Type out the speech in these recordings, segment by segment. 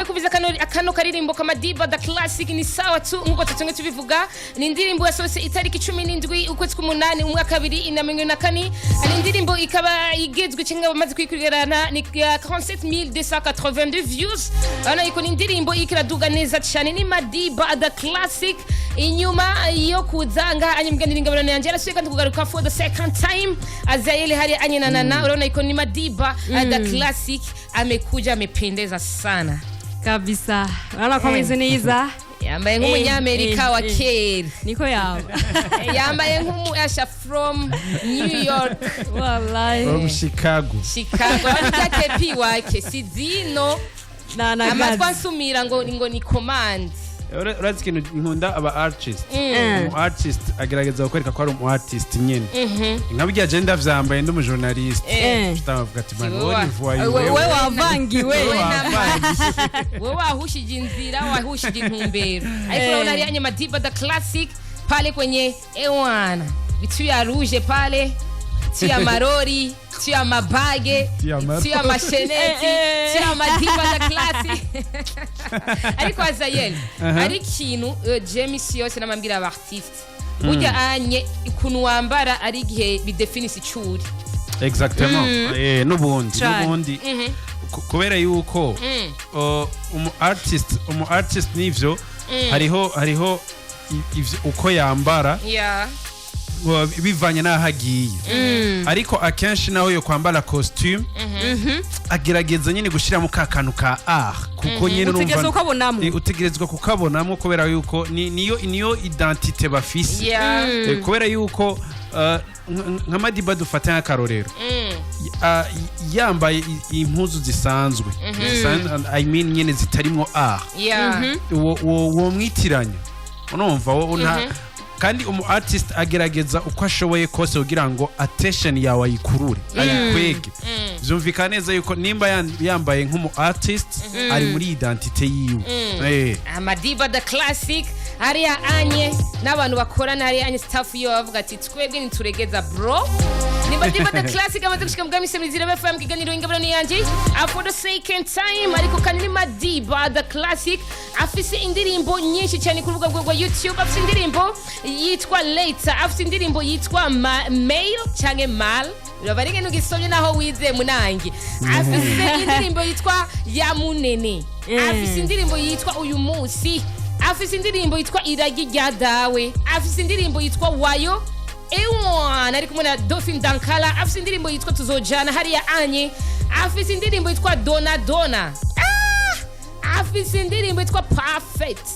Kumviza kano karirimbo ka Madiba the Classic, ni sawa tu nkuko tutumwe tubivuga. Ni indirimbo yasohotse itariki 17 ukwezi k'umunani umwaka 2024. Ni indirimbo ikaba igezwe cyangwa bamaze kuyikurikirana ni ya 47282 views. Urabona yuko ni indirimbo iriko iraduga neza cyane. Ni Madiba the Classic. Inyuma yo kuza ngaha anyamganira ingabirano yanjye, yarasubiye kandi kugaruka for the second time. Azael hari anye na nana. Urabona yuko ni Madiba the Classic, amekuja amependeza sana. Kabisa, urabona ko ameze neza. Yambaye nk'umunyamerika wa kera. Niko yaba. Yambaye nk'umuasha from New York. Wallahi. From Chicago. Chicago. Arya kepi wake sizino. Na amatwi gazi. Ansumira ngo ni command. Urazi ikintu nkunda? Aba artist, umu artist agerageza kukwereka ko ari umu artist nyene. Nka burya je ndavyambaye ndi umu journaliste, utabavuga ati: "Man, wowe ni voyou." We wavangiwe. Wowe wowe wahushije inzira, wahushije intumbero. Ariko urabona hariya anye Madiba the Classic pale kwenye ewana vitu ya rouge pale, tu ya marori, tu ya ma bagues, Tu ya marori. tu ya ma chaînettes, tu ya Madiba the Classic. Ariko Azayel, ari ikintu James yose namambwira aba artiste, burya anye ukuntu wambara ari igihe bidefinisa icuri. Exactement. N'ubundi Cane. n'ubundi kubera yuko umu artist nivyo, hariho ivyo uko yambara bivanye n'aho agiye. Ariko akenshi naho yo kwambara costume, agerageza nyine gushyiramo ka kantu ka art, kuko nyine urumva Utegerezwa kukabonamo. Utegerezwa kukabonamo kubera yuko niyo identité bafise. Kubera yuko nka Madiba dufata nk'akarorero, yambaye impuzu zisanzwe, I mean nyine zitarimwo art, uwo mwitiranya, urumva wo nta. Kandi umu artist agerageza uko ashoboye kose kugira ngo attention yawe ayikurure, ayikwege. Vyumvikana neza yuko nimba yambaye nk'umu artist, ari muri identité yiwe. Madiba the Classic hariya anye n'abantu bakorana hariya anye, staff iyo bavuga ati: "Twebwe ntituregeza bro." Ni Madiba the Classic amaze gushika mu bwami Semizira FM, kiganiro Ingabirano Yanje for the second time. Ariko kandi ni Madiba the Classic afise indirimbo nyinshi cyane ku rubuga rwe rwa YouTube. Afise indirimbo yitwa Later, afise indirimbo yitwa Mail canke Mal, biraba ari ibintu gisomye naho wize munange. Afise indirimbo yitwa Ya Munene, afise indirimbo yitwa Uyu Munsi, afise indirimbo yitwa Iragi rya Dawe, afise indirimbo yitwa Wayo ewana ari kumwe na Dolphin Dankala, afise indirimbo yitwa Tuzojana hariya anye, afise indirimbo yitwa Dona Dona, afise indirimbo yitwa Perfect,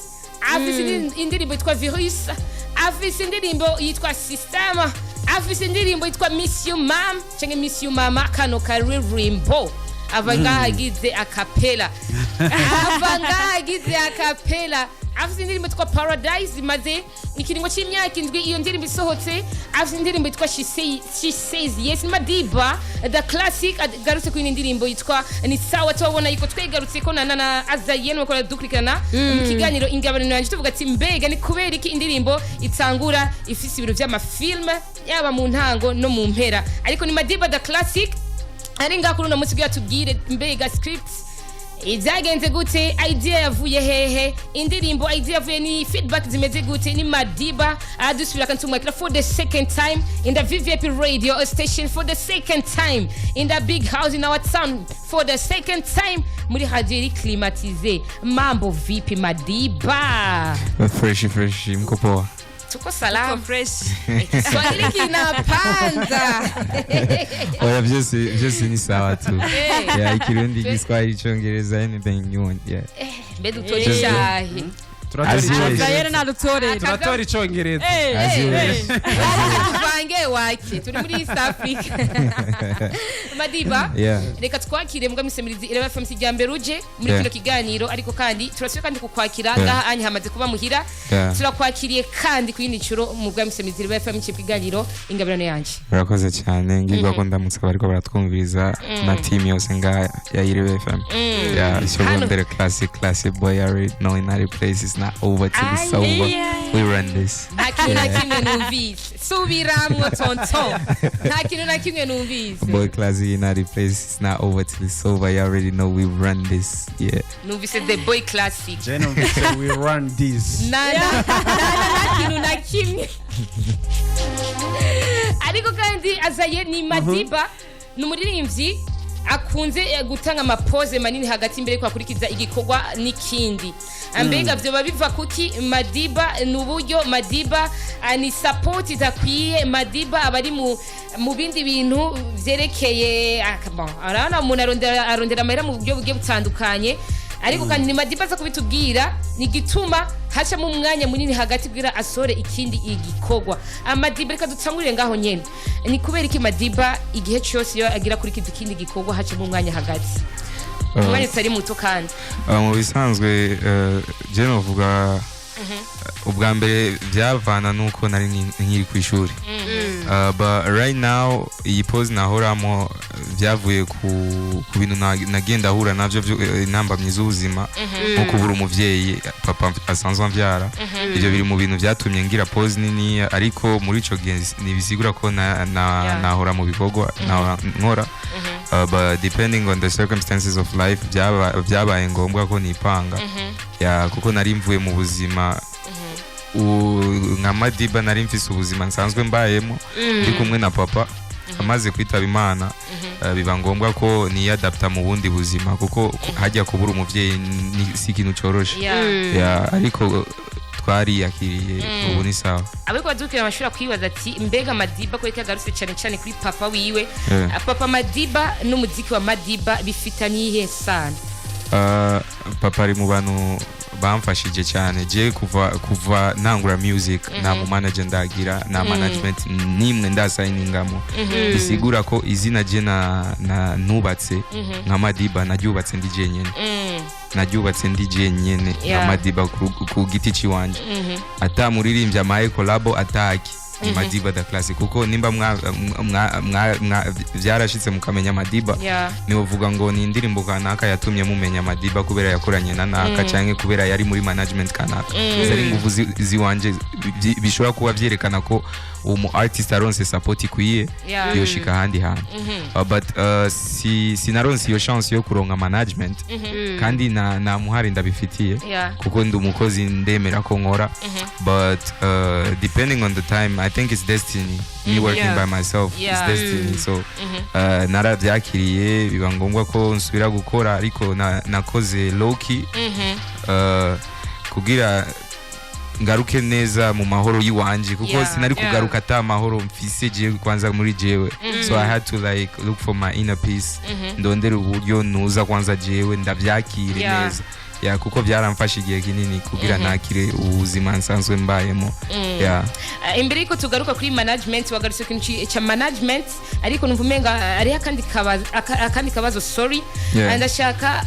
afise indirimbo yitwa Virus, afise indirimbo yitwa System, afise indirimbo yitwa Miss You Mam cyangwa Miss You Mama. Kano karirimbo ava ngaha agize a cappella, ava ngaha agize a cappella. Afise indirimbo yitwa Paradise, imaze ikiringo cy'imyaka 7 iyo ndirimbo isohotse. Afise indirimbo yitwa She Says Yes. Ni Madiba the Classic agarutse kuri iyi ndirimbo yitwa Ni Sawa. Tubabona yuko twegarutse ko na Azayen nuko dukurikirana mu kiganiro Ingabano Yanjye, tuvuga ati: "Mbega ni kubera iki indirimbo itangura ifise ibintu by'ama film, yaba mu ntango no mu mpera?" Ariko ni Madiba the Classic ari ngaha kuri uno munsi kugira tubwire: mbega script ibyagenze gute? Idea yavuye hehe? Indirimbo idea yavuye, ni feedback zimeze gute? Ni Madiba adusubira kandi tumwakira for the second time in the VVIP radio station, for the second time in the big house in our town, for the second time muri radio iri climatisé. Mambo vipi, Madiba? Fresh, fresh, mko poa? Tuko salama. Fresh. Kiswahili kinapanda. Oya, vyose vyose ni sawa tu. Yeah, Ikirundi, Igiswahili, Icongereza, anything you want. Yeah. Mbe dutore ishahi? Turatora Azi icongereza. Azayere nadutorere. Turatora icongereza. As you wish. Tuvange wake, turi muri East Africa. Madiba, reka twakire mbwa misemirizi Ireba FM kijyambere uje muri kino kiganiro. Ariko kandi turasubiye kandi kukwakira ngaha anye hamaze kuba muhira. Turakwakiriye kandi ku yindi nshuro mu bwa misemirizi Ireba FM mu kiganiro Ingabirano Yanjye. Murakoze cyane. Ngirwa ko ndamutse abariko baratwumviriza na team yose ngaha ya Iribe FM. Yeah, it's your Hano. boy, classic, classic boy. I already know in other places. not over till it's over. We run this. Nta kintu na kimwe numvise. Subiramwo, tonton, nta kintu na kimwe numvise. Boy Classic in the place. It's not over till it's over. You already know we run this. Yeah. Numvise The Boy Classic. Je numvise "we run this". Na kintu na kimwe. Ariko kandi azaye ni Madiba, ni umuririmbyi akunze gutanga amapoze manini hagati imbere yuko akurikiza igikorwa n'ikindi. Mbega vyoba biva kuki, Madiba? Ni uburyo, Madiba? Ni support idakwiye, Madiba? Aba ari mu bindi bintu vyerekeye, bon, urabona umuntu arondera amahera mu buryo bugiye butandukanye. Ariko kandi ni Madiba aza kubitubwira ni igituma hacamo umwanya munini hagati kugira asore ikindi igikorwa. Amadiba, reka dutangurire ngaho nyene. Ni kubera iki Madiba igihe cyose iyo agira kuri ikindi gikorwa hacamo umwanya hagati, umwanya utari muto kandi? Mu bisanzwe, je novuga ubwa mbere byavana nuko nari nkiri ku ishuri. But right now iyi pause nahoramo byavuye ku bintu nagenda ahura navyo, intambamyi z'ubuzima nko kubura umuvyeyi, papa asanzwe amvyara. Ivyo biri mu bintu byatumye ngira pause nini, ariko muri ico gihe ntibisigura ko nahora mu bikorwa nahora nkora. But depending on the circumstances of life, byabaye ngombwa ko nipanga ya kuko nari mvuye mu buzima nka Madiba, nari mfise ubuzima nsanzwe mbayemo ndi kumwe na papa. Amaze kwitaba Imana, biba ngombwa ko niyadapta mu bundi buzima, kuko hajya kubura umuvyeyi si ikintu coroshe. Ya, ariko twariyakiriye, ubu ni sawa. Abariko badukira bashobora kwibaza ati: mbega Madiba ko yagarutse cyane cyane kuri papa wiwe? Papa Madiba n'umuziki wa Madiba bifitanye iyihe sano? Papa ari mu bantu bamfashije cyane. Je kuva ntangura music, nta mu manager ndagira, nta management nimwe ndasayiningamo. Bisigura ko izina je na nubatse nka Madiba naryubatse ndi jenyene. Naryubatse ndi jenyene nka Madiba ku giti ciwanje, ata muririmbyi amaye collabo, ataki ni Madiba the Classic. Kuko nimba mwa vyarashitse mukamenya Madiba, niwovuga ngo ni indirimbo kanaka yatumye mumenya Madiba kubera yakoranye na naka, canke kubera yari muri management kanaka. Zari inguvu ziwanje. Bishobora kuba vyerekana ko uwo mu artist aronse support ikwiye yoshika ahandi hantu. But sinaronse iyo chance yo kuronka management, kandi na muhari ndabifitiye kuko ndi umukozi, ndemera ko nkora. But depending on the time, I think it's destiny, me working by myself. It's destiny. So narabyakiriye, biba ngombwa ko nsubira gukora, ariko nakoze low key kugira ngaruke neza mu mahoro y'iwanje, kuko sinari kugaruka ata mahoro mfise jewe kwanza muri jewe. So I had to like look for my inner peace, ndondere uburyo nuza kwanza jewe ndavyakire neza ya, kuko byaramfashe igihe kinini kugira nakire ubuzima nsanzwe mbayemo ya. Imbere yuko tugaruka kuri management, wagarutse ku kintu ca management, ariko numva umenga hariho akandi kabazo, sorry. Ndashaka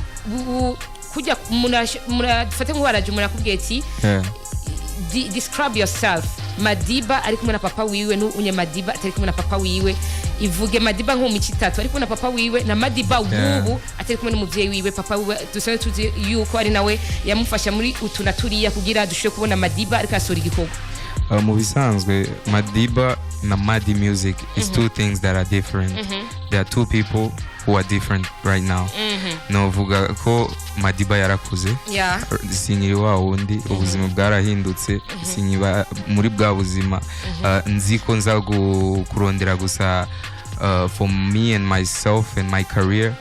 kujya dufate nk'uwaraje, umuntu akubwiye ati: "Describe yourself, Madiba ari kumwe na papa wiwe n'unye Madiba atari kumwe na papa wiwe. Ivuge Madiba nko mu mico itatu ari kumwe na papa wiwe, na Madiba w'ubu atari kumwe n'umuvyeyi wiwe, papa wiwe dusanzwe tuzi yuko ari nawe yamufasha muri utu na turiya kugira dushobore kubona Madiba ariko asohora igikorwa." Mu bisanzwe Madiba na Madi Music is two things that are different. There are two people who are different right now. Novuga ko Madiba yarakuze, sinkiri wa wundi, ubuzima bwarahindutse, sinkiba muri bwa buzima. Nzi ko nza kurondera gusa for me and myself and my career.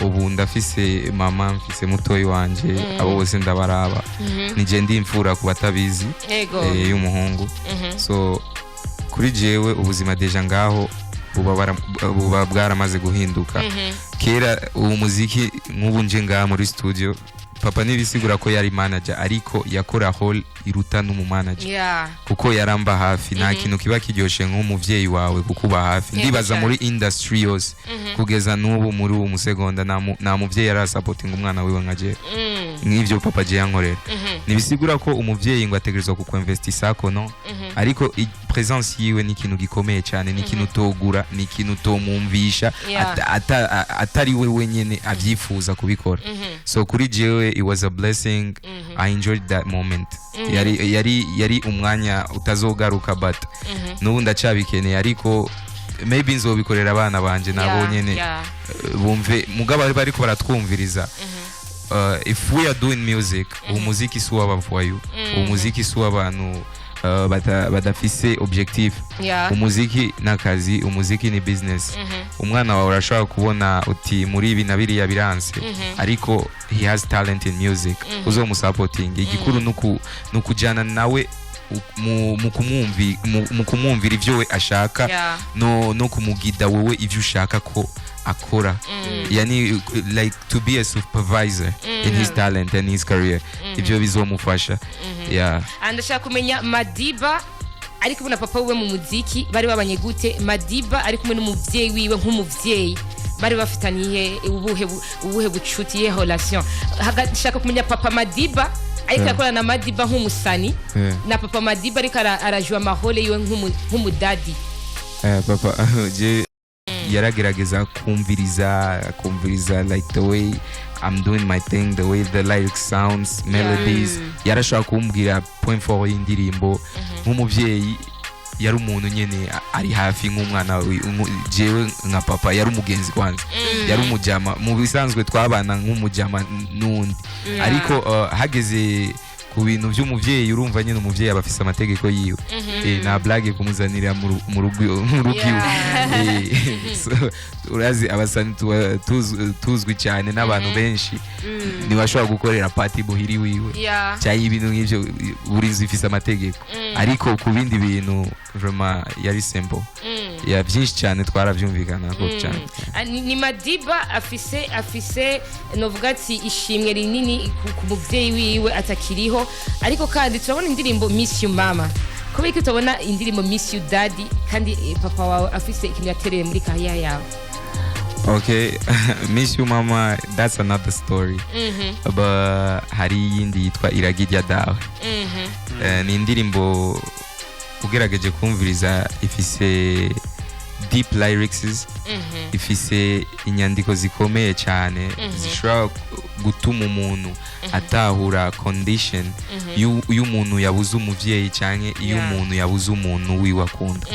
Ubu ndafise mama, mfise mutoyi wanje, abo bose ndabaraba. Nije ndi imfura ku batabizi, y'umuhungu. So kuri jewe ubuzima déjà ngaho buba bwaramaze guhinduka. Kera uwo muziki, nk'ubu nje ngaha muri studio, papa ntibisigura ko yari manager, ariko yakora role iruta n'umu manager kuko yaramba hafi. Nta kintu kiba kiryoshe nk'umuvyeyi wawe kukuba hafi. Ndibaza muri industry yose kugeza n'ubu muri uwo musegonda, nta muvyeyi arasapotinga umwana wiwe nka jewe, nk'ivyo papa je yankorera. Ntibisigura ko umuvyeyi ngo ategerezwa kukwinvestisako, no, ariko presence yiwe ni ikintu gikomeye cyane, ni ikintu utogura, ni ikintu utomwumvisha. Atari we wenyene abyifuza kubikora. So kuri jewe it was a blessing. I enjoyed that moment. Yari umwanya utazogaruka, but n'ubu ndacyabikeneye, ariko maybe nzobikorera abana banje nabo nyene bumve. Mugabo bari bariko baratwumviriza, if we are doing music, umuziki si uw'abavayu, umuziki si uw'abantu badafise objectif. Umuziki n'akazi, umuziki ni business. Umwana wawe urashobora kubona uti muri ibi na biriya biranse, ariko he has talent in music, uzomusapotinga. Igikuru ni ukujyana nawe mu kumwumvira ivyo we ashaka no kumugida wowe ivyo ushaka ko akora, yani like to be a supervisor in his talent and his career. Ivyo bizomufasha, yeah. Ah, ndashaka kumenya Madiba ari kumwe na papa wiwe mu muziki bari babanye gute? Madiba ari kumwe n'umuvyeyi wiwe nk'umuvyeyi, bari bafitaniye ubuhe bucuti, iyihe relation? Ndashaka kumenya papa Madiba ariko akorana na Madiba nk'umusani na papa Madiba ariko arajua ama rôle yiwe nk'umudadi. Papa je yaragerageza kumviriza like the way I'm doing my thing, the way the lyrics sounds, melodies. Yarashobora kumbwira point fort y'indirimbo. Nk'umuvyeyi yari umuntu nyene ari hafi nk'umwana jewe nka papa yari umugenzi kwanza, yari umujama. Mu bisanzwe twabana nk'umujama n'undi, ariko hageze ku bintu by'umuvyeyi, urumva nyine umuvyeyi aba afise amategeko yiwe. Nta blague kumuzanira mu rugo iwe. So, urazi abasani tuba tuzwi cyane n'abantu benshi, ntibashobora gukorera party muhiri wiwe cyangwa ibintu nk'ibyo. Buri nzu ifise amategeko, ariko ku bindi bintu vraiment yari simple ya byinshi cyane twarabyumvikana ko cyane. Ah, ni Madiba afise novuga ati ishimwe rinini ku muvyeyi wiwe atakiriho, ariko kandi turabona indirimbo "Miss You Mama". Kubera ko tutabona indirimbo "Miss You Daddy", kandi papa wawe afise ikintu yatereye muri carrière yawe? Okay, "Miss You Mama", that's another story, but hari iyindi yitwa "Iragi rya Dawe". Ni indirimbo ugerageje kumviriza ifise deep lyrics, ifise inyandiko zikomeye cyane zishobora gutuma umuntu atahura condition y'umuntu yabuze umuvyeyi cyangwa iyo umuntu yabuze umuntu wiwe akunda.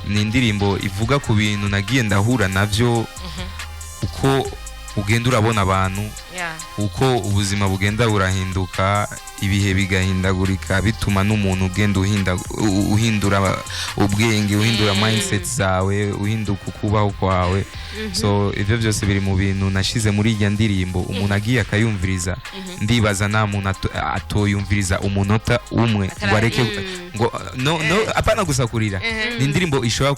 Ni indirimbo ivuga ku bintu nagiye ndahura navyo, uko ugenda urabona abantu, uko ubuzima bugenda burahinduka, ibihe bigahindagurika, bituma n'umuntu ugenda uhindura ubwenge, uhindura mindset zawe, uhinduka ukubaho kwawe. So ivyo byose biri mu bintu nashize muri irya ndirimbo. Umuntu agiye akayumviriza, ndibaza nta muntu atoyumviriza umunota umwe ngo areke ngo no apana gusa kurira. Ni indirimbo ishobora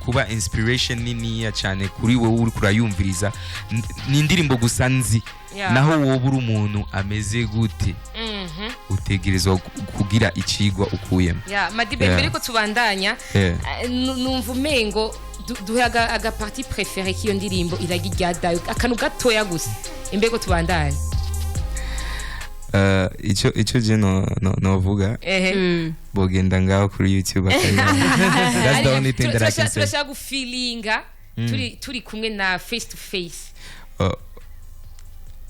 kuba inspiration niniya cyane kuri wowe uri kurayumviriza. Ni indirimbo gusa nzi naho wowe uri umuntu ameze gute, utegerezwa kugira ikigwa ukuyemo. Yeah, Madiba, mbere ko tubandanya, numva umengo duhe aga partie préférée k'iyo ndirimbo "Iragi rya Dawe", akantu gatoya gusa imbere ko tubandanya. Icyo je novuga, bogenda ngaho kuri YouTube bakayibona. That's the only thing that I can say. Turashaka gufilinga turi kumwe na face to face.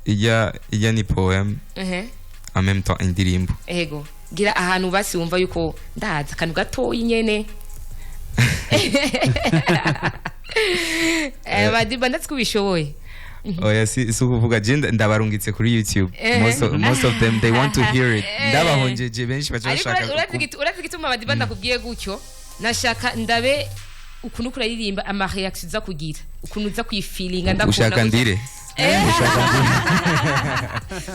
Ijya ni poem en même temps indirimbo. Ego, gira ahantu basi wumva yuko ndaza akantu gatoyi nyene. Madiba, ndatsi ko ubishoboye. Oya, si ukuvuga je ndabarungitse kuri YouTube. Most of them, they want to hear it. Ndabahonjeje benshi baca Ariko bashaka urazi igituma, Madiba, ndakubwiye gutyo? Nashaka ndabe ukuntu uraririmba, ama reaction uza kugira, ukuntu uza kuyifilinga. Ndakubona Ushaka gutya. ndire?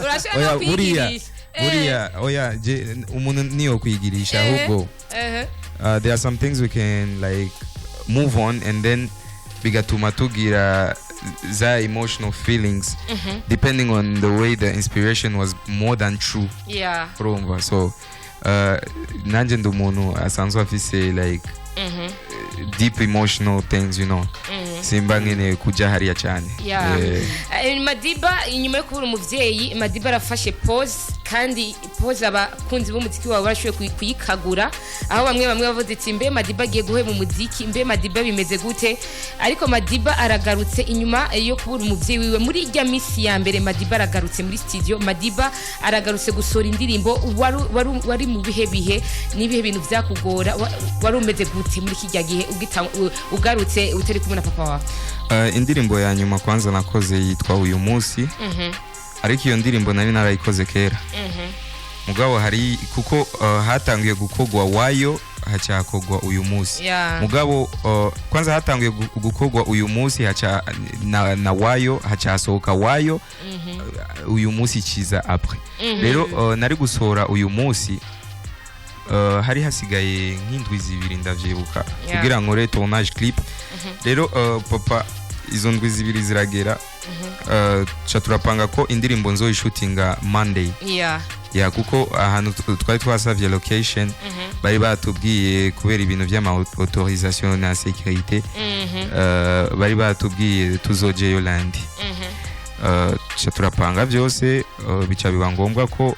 Urashaka Oya, no buriya kwigirisha. Buriya oya, je umuntu niyo kwigirisha, ahubwo there are some things we can like move on and then bigatuma tugira za emotional feelings depending on the way the inspiration was more than true. Urumva, so nanjye ndi umuntu asanzwe afise like deep emotional things. Simba nkeneye kujya hariya cyane. Madiba, inyuma yo kubura umuvyeyi, Madiba arafashe pause. Kandi pause abakunzi b'umuziki wawe barashoboye kuyikagura, aho bamwe bamwe bavuze ati: "Mbe Madiba agiye guheba umuziki? Mbe Madiba bimeze gute?" Ariko Madiba aragarutse inyuma yo kubura umubyeyi wiwe muri ijya misi ya mbere. Madiba aragarutse muri studio, Madiba aragarutse gusohora indirimbo. Wari mu bihe bihe n'ibihe bintu byakugora? Wari umeze gute muri kijya gihe ugarutse utari kumwe na papa wawe? Indirimbo ya nyuma kwanza nakoze yitwa "Uyu munsi", ariko iyo ndirimbo nari narayikoze kera. Mugabo hari kuko hatangiye gukogwa "Wayo", hacakogwa "Uyu munsi". Mugabo kwanza hatangiye gukogwa "Uyu munsi", haca na "Wayo", hacasohoka "Wayo", "Uyu munsi" kiza après. Rero nari gusohora "Uyu munsi", hari hasigaye nk'indwi 2, ndavyibuka, kugira nkore tournage clip. Rero papa, izo ndwi 2 ziragera, ca turapanga ko indirimbo nzoyishutinga Monday. Ya, kuko ahantu twari twasavye location bari batubwiye, kubera ibintu vy'ama autorisation na sécurité, bari batubwiye tuzojeyo lundi. Ca turapanga byose, bica biba ngombwa ko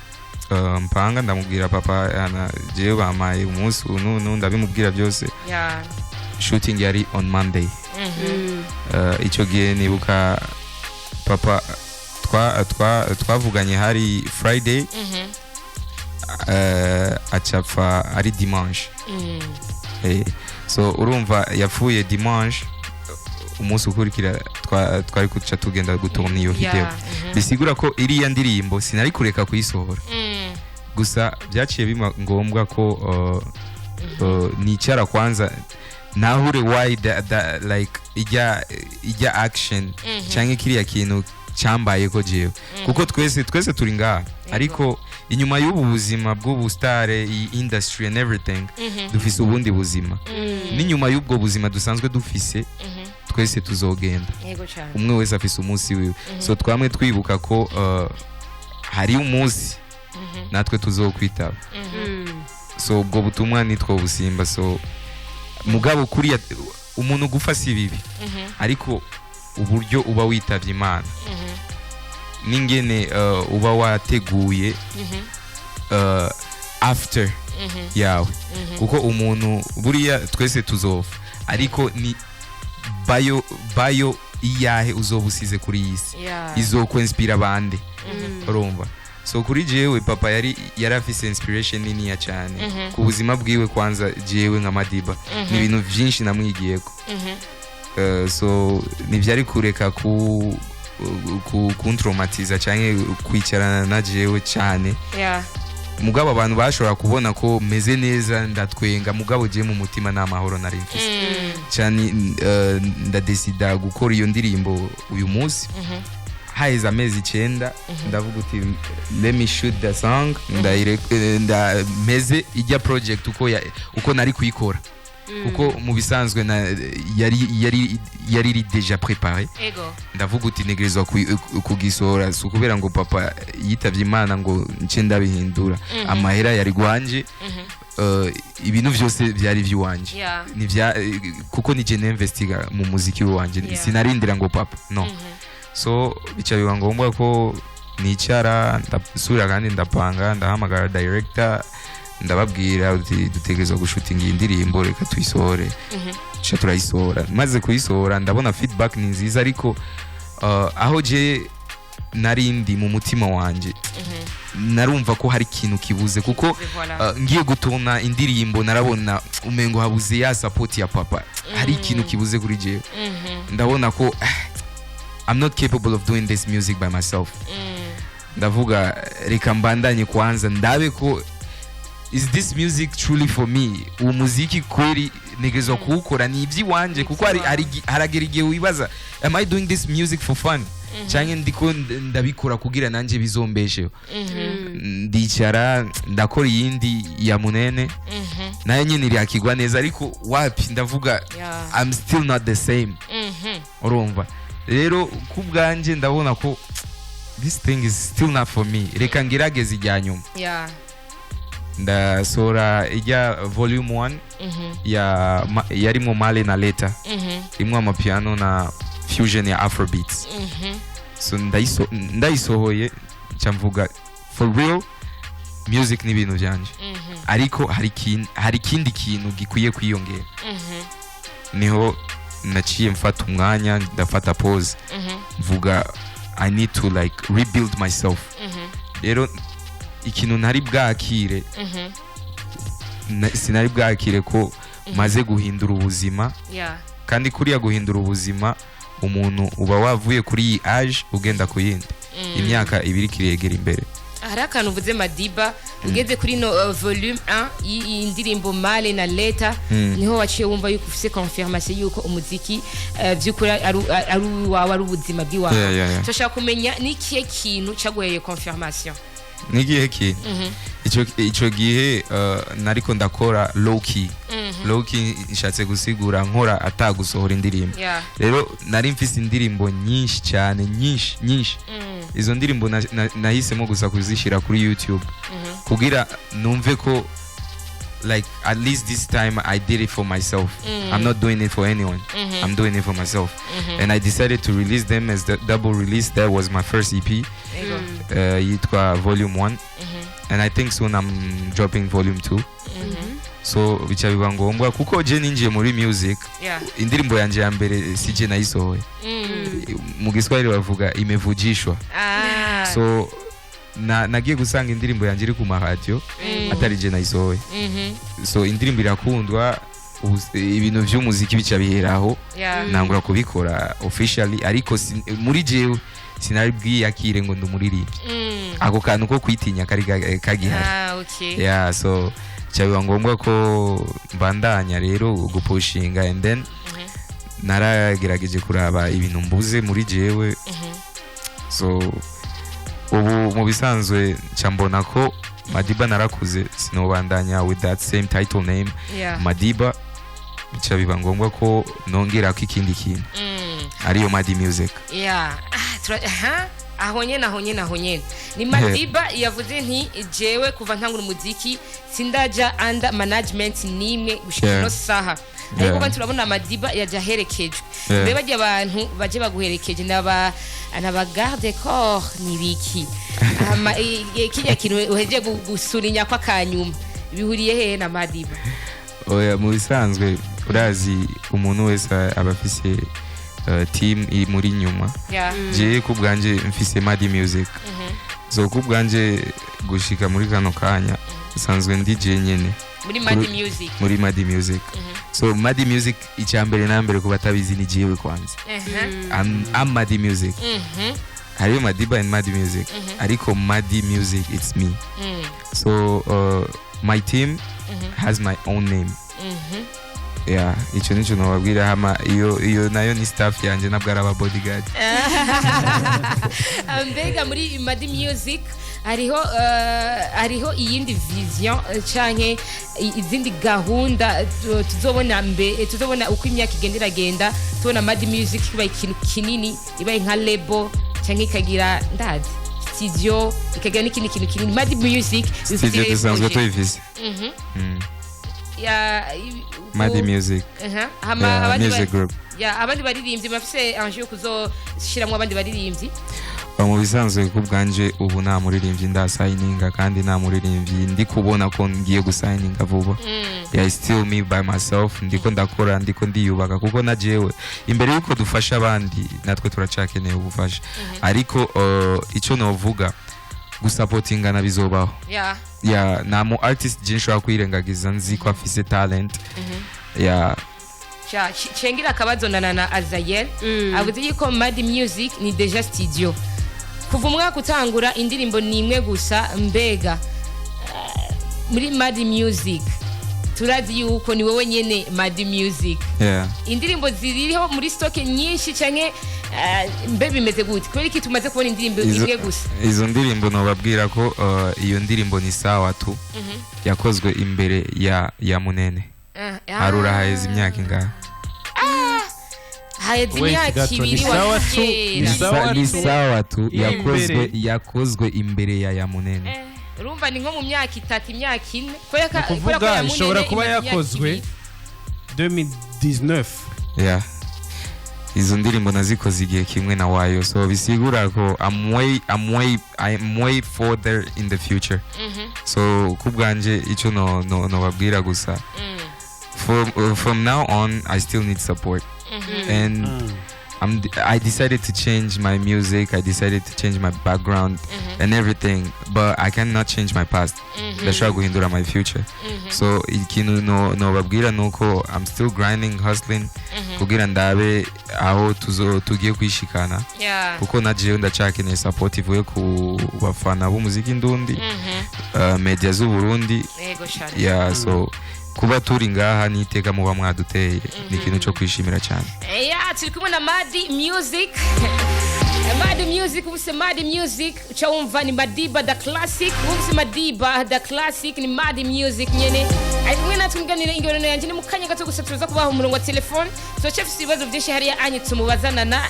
mpanga, ndamubwira papa ana jewe bampaye umunsi uyu nu, ndabimubwira byose. Shooting yari on Monday. Icyo gihe nibuka papa twavuganye hari Friday, acapfa ari dimanche. So urumva yapfuye dimanche, umunsi ukurikira twari kuca tugenda gutourna iyo video. Bisigura ko iriya ndirimbo sinari kureka kuyisohora. Gusa byaciye biba ngombwa ko nicara kwanza nahure why the, like ijya action cyangwa kiriya kintu cyambaye ko jewe, kuko twese twese turi ngaha, ariko inyuma y'ubu buzima bw'ubustare, iyi industry and everything, dufise ubundi buzima. N'inyuma y'ubwo buzima dusanzwe dufise, twese tuzogenda. Yego cyane. Umwe wese afise umunsi wiwe. So twamwe twibuka ko hari umunsi natwe tuzokwitaba. So ubwo butumwa nitwo busimba. So mugabo kuriya umuntu gufa si bibi, ariko uburyo uba witavye Imana n'ingene uba wateguye after yawe, kuko umuntu buriya twese tuzova, ariko ni bayo bayo iyahe uzoba usize kuri iyi si izokwinspira abandi, urumva? So kuri jewe papa yari afise inspiration niniya cyane ku buzima bwiwe. Kwanza jewe nka Madiba ni ibintu byinshi namwigiyeko. So ntibyari kureka ku kuntraumatiza cyangwa kwicarana na jewe cyane. Mugabo abantu bashobora kubona ko meze neza, ndatwenga, mugabo jewe mu mutima nta mahoro nari mfise cyane. Ndadesida gukora iyo ndirimbo "Uyu munsi". Haheze amezi 9, ndavuga uti: "Let me shoot the song." Ndameze ijya project uko nari kuyikora, kuko mu bisanzwe na yari iri déjà préparé. Ndavuga uti ntegerezwa kugisohora, si ukubera ngo papa yitavye Imana ngo nce ndabihindura. Amahera yari gwanje, ibintu byose byari iby'iwanje. Kuko nije ninvestiga mu muziki wanje. Sinarindira ngo papa no. So bica biba ngombwa ko nicara, ndasubira kandi ndapanga, ndahamagara director, ndababwira uti dutegerezwa gushutinga iyi ndirimbo, reka tuyisohore. Tuca turayisohora. Maze kuyisohora ndabona feedback ni nziza, ariko aho je narindi mu mutima wanje narumva ko hari ikintu kibuze, kuko Voilà. ngiye gutourna indirimbo narabona umengo habuze ya support ya papa, hari ikintu kibuze kuri jewe. Ndabona ko I'm not capable of doing this music by myself. Ndavuga reka mbandanye kwanza ndabe ko is this music truly for me, uwo muziki kweri ntegerezwa kuwukora, ni iby'iwanje? Kuko haragera igihe wibaza: am I doing this music for fun cyangwa ndiko ndabikora kugira nanjye bizombesheho? Ndicara ndakora iyindi ya "Munene", nayo nyine irakigwa neza, ariko wapi, ndavuga I'm still not the same. Urumva rero, ku bwanjye ndabona ko this thing is still not for me, reka ngerageze ijya nyuma. Ndasohora ijya volume 1 yarimo "Male na Leta", irimo amapiano na fusion ya afrobeats. So ndayisohoye, nca mvuga for real. Music ni ibintu byanje, ariko hari ikindi kintu gikwiye kwiyongera. Niho naciye mfata umwanya, ndafata pause, mvuga I need to like rebuild myself. Rero ikintu ntari bwakire, sinari bwakire ko maze guhindura ubuzima. Kandi kuriya guhindura ubuzima, umuntu uba wavuye kuri iyi age ugenda ku yindi, imyaka ibiri kiregera imbere. Hari akantu uvuze, Madiba, ugeze kuri no volume 1 y'iyi ndirimbo Male na Leta, niho waciye wumva yuko ufise confirmation yuko umuziki by'ukuri ari uwawe, ari ubuzima bw'iwawe. Yeah. Turashaka kumenya n'ikihe kintu cyaguheye confirmation? N'igihe ki ico gihe nariko ndakora low key. Low key nshatse gusigura nkora atagusohora indirimbo. Rero nari mfise indirimbo nyinshi cyane, nyinshi nyinshi. Izo ndirimbo nahisemo gusa kuzishyira kuri YouTube kugira numve ko like at least this time I did it for myself. I'm not doing it for anyone, I'm doing it for myself. And I decided to release them as the double release. That was my first EP, yitwa Volume 1, and I think soon I'm dropping Volume 2. So bica biba ngombwa kuko je ninjiye muri music, indirimbo yanje ya mbere si je nayisohoye. Mu Giswahili bavuga imevujishwa. So nagiye gusanga indirimbo yanjye iri ku maradiyo atari je nayisohoye. So indirimbo irakundwa, ibintu vy'umuziki bica biheraho. Nangura kubikora officially, ariko muri jewe sinari bwiyakire ngo ndumuririmbyi. Ako kantu ko kwitinya kari kagihari. Ah, okay. Yeah, so bica biba ngombwa ko mbandanya rero gupushinga, and then naragerageje kuraba ibintu mbuze muri jewe. So ubu mu bisanzwe nca mbona ko Madiba narakuze, sinobandanya with that same title name. Madiba, bica biba ngombwa ko nongerako ikindi kintu, ariyo Madi Music. Yeah. Ah, aha. Aho nyene, aho nyene, aho nyene ni Madiba yavuze nti jewe kuva ntangura umuziki sindaja under management nimwe gushika ino saha, ariko kandi turabona Madiba yaje aherekejwe. Mbe barya abantu baje baguherekeje naba garde corps ni biki? Hama kirya kintu uhejeje gusurinya kwa kanyuma bihuriye hehe na Madiba? Oya, mu bisanzwe urazi umuntu wese aba afise team imuri inyuma. Jewe ku bwanje mfise Madi Music. So ku bwanje gushika muri kano kanya nsanzwe ndi je nyene muri Madi Music. Muri Madi Music. So Madi Music, icya mbere na mbere, ku batabizi, ni jewe kwanza. I'm Madi Music. Hariyo Madiba and Madi Music, ariko Madi Music, it's me. So my team has my own name. Yeah, icyo nicyo nababwira. Hama iyo nayo ni staff yanjye, ntabwo ari aba bodyguard. Mbega muri Madi Music hariho iyindi vision canke izindi gahunda tuzobona mbe tuzobona uko imyaka igenda iragenda, tubona Madi Music ibaye ikintu kinini, ibaye nka label canke ikagira, ndazi, studio, ikagira n'ikindi kintu kinini? Madi Music Studio dusanzwe tuyifise. Madi Music. Aha, hama Yeah, abandi music group. Ya, abandi baririmbyi bafise enjeu yo kuzoshiramwo abandi baririmbyi? Mu bisanzwe ku bwanje ubu nta muririmbyi ndasayininga, kandi nta muririmbyi ndi kubona ko ngiye gusayininga vuba. Yeah, it's still me by myself. Ndiko ndakora, ndiko ndiyubaka, kuko na jewe imbere yuko dufasha abandi natwe turacakeneye ubufasha. Ariko icyo novuga, gusapotingana bizobaho. Yeah, nta mu artist je nshobora kwirengagiza nzi ko afise talent. Yeah. Cengira akabazo na Azayel avuze yuko Mad Music ni déjà studio. Kuva umwaka utangura indirimbo ni imwe gusa. Mbega muri Mad Music turazi yuko ni wowe nyene Mad Music. Indirimbo ziriho muri stock nyinshi canke mbe bimeze gute? Kubera iki tumaze kubona indirimbo imwe gusa? Izo ndirimbo nobabwira ko iyo ndirimbo ni sawa tu, yakozwe imbere ya Munene. Harura haheze imyaka ingahe? Haheze Wait imyaka gato, ni 2 sawa tu, wakera. ni sawa Ni tu. sawa tu yakozwe Imbere. yakozwe imbere ya Munene. Urumva ni nko mu myaka 3, imyaka 4, kubera ko Kuvuga ya Munene ishobora kuba imaze imyaka yakozwe 2. 2019. Yeah. Izo ndirimbo nazikoze igihe kimwe na Wayo, so bisigura ko I'm way further in the future. So kubwanje icyo no nobabwira gusa, from now on I still need support and I decided to change my music. I decided to change my background and everything, but I cannot change my past. Ndashobora guhindura my future. So ikintu no nobabwira nuko I'm still grinding, hustling kugira ndabe aho tuzo tugiye kwishikana, kuko na jewe ndacyakeneye support ivuye ku bafana b'umuziki ndundi, media z'u Burundi. Yego cyane. Yeah, so kuba turi ngaha n'iteka muba mwaduteye ni ikintu cyo kwishimira cyane. Yeah, turi kumwe na Madi Music. Madi Music, ubuse Madi Music uca wumva ni Madiba the Classic. Ubuse Madiba the Classic ni Madi Music nyene. Ari kumwe natwe muganire ingorano yanjye ni mu kanya gato gusa tuza kubaha umurongo wa telefone. Turacyafise ibibazo byinshi hariya anye tumubazanana.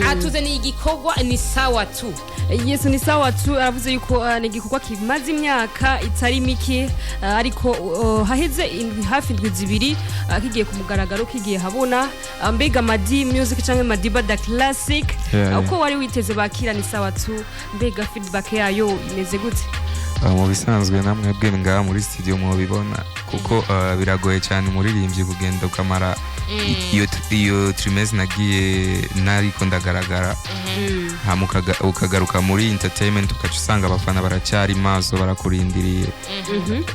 Atuzaniye igikorwa ni sawa tu. Yesu, ni sawa tu. Aravuze yuko ni igikorwa kimaze imyaka itari mike, ariko haheze hafi indwi 2 kigiye ku mugaragaro, kigiye habona. Mbega Madi Music canke Madiba the Classic, uko wari witeze bakira ni sawa tu, mbega feedback yayo imeze gute? Mu bisanzwe namwe bwe ngaha muri studio mubibona kuko biragoye cyane umuririmbyi kugenda ukamara iyo trimestre nagiye nariko ndagaragara, hama ukagaruka muri entertainment, ukaca usanga abafana baracyari maso, barakurindiriye.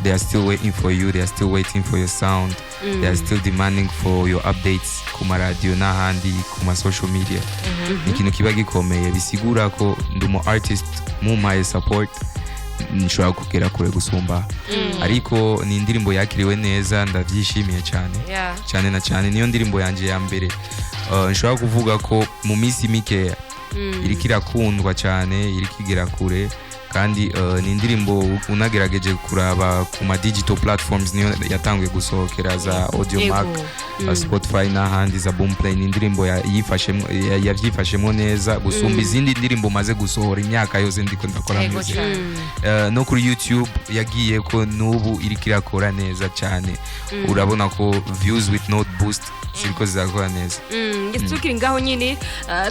They are still waiting for you, they are still waiting for your sound, they are still demanding for your updates ku maradiyo n'ahandi ku ma social media. Ni ikintu kiba gikomeye, bisigura ko ndi umu artist, mumpaye support nshobora kugera kure gusumba. Ariko ni indirimbo yakiriwe neza, ndabyishimiye cyane cyane na cyane. Niyo ndirimbo yanjye ya mbere nshobora kuvuga ko mu minsi mikeya iriko irakundwa cyane, iriko igera kure. Kandi ni indirimbo unagerageje kuraba ku ma digital platforms niyo yatanguye gusohokera, za Audiomack, Spotify n'ahandi, za Boomplay. Ni indirimbo yavyifashemo neza gusumba izindi ndirimbo maze gusohora imyaka yose ndiko ndakora music. No kuri YouTube yagiye ko n'ubu iriko irakora neza cyane. Urabona ko views with no boost ziriko zirakora neza. Yes, tukiri ngaho nyine,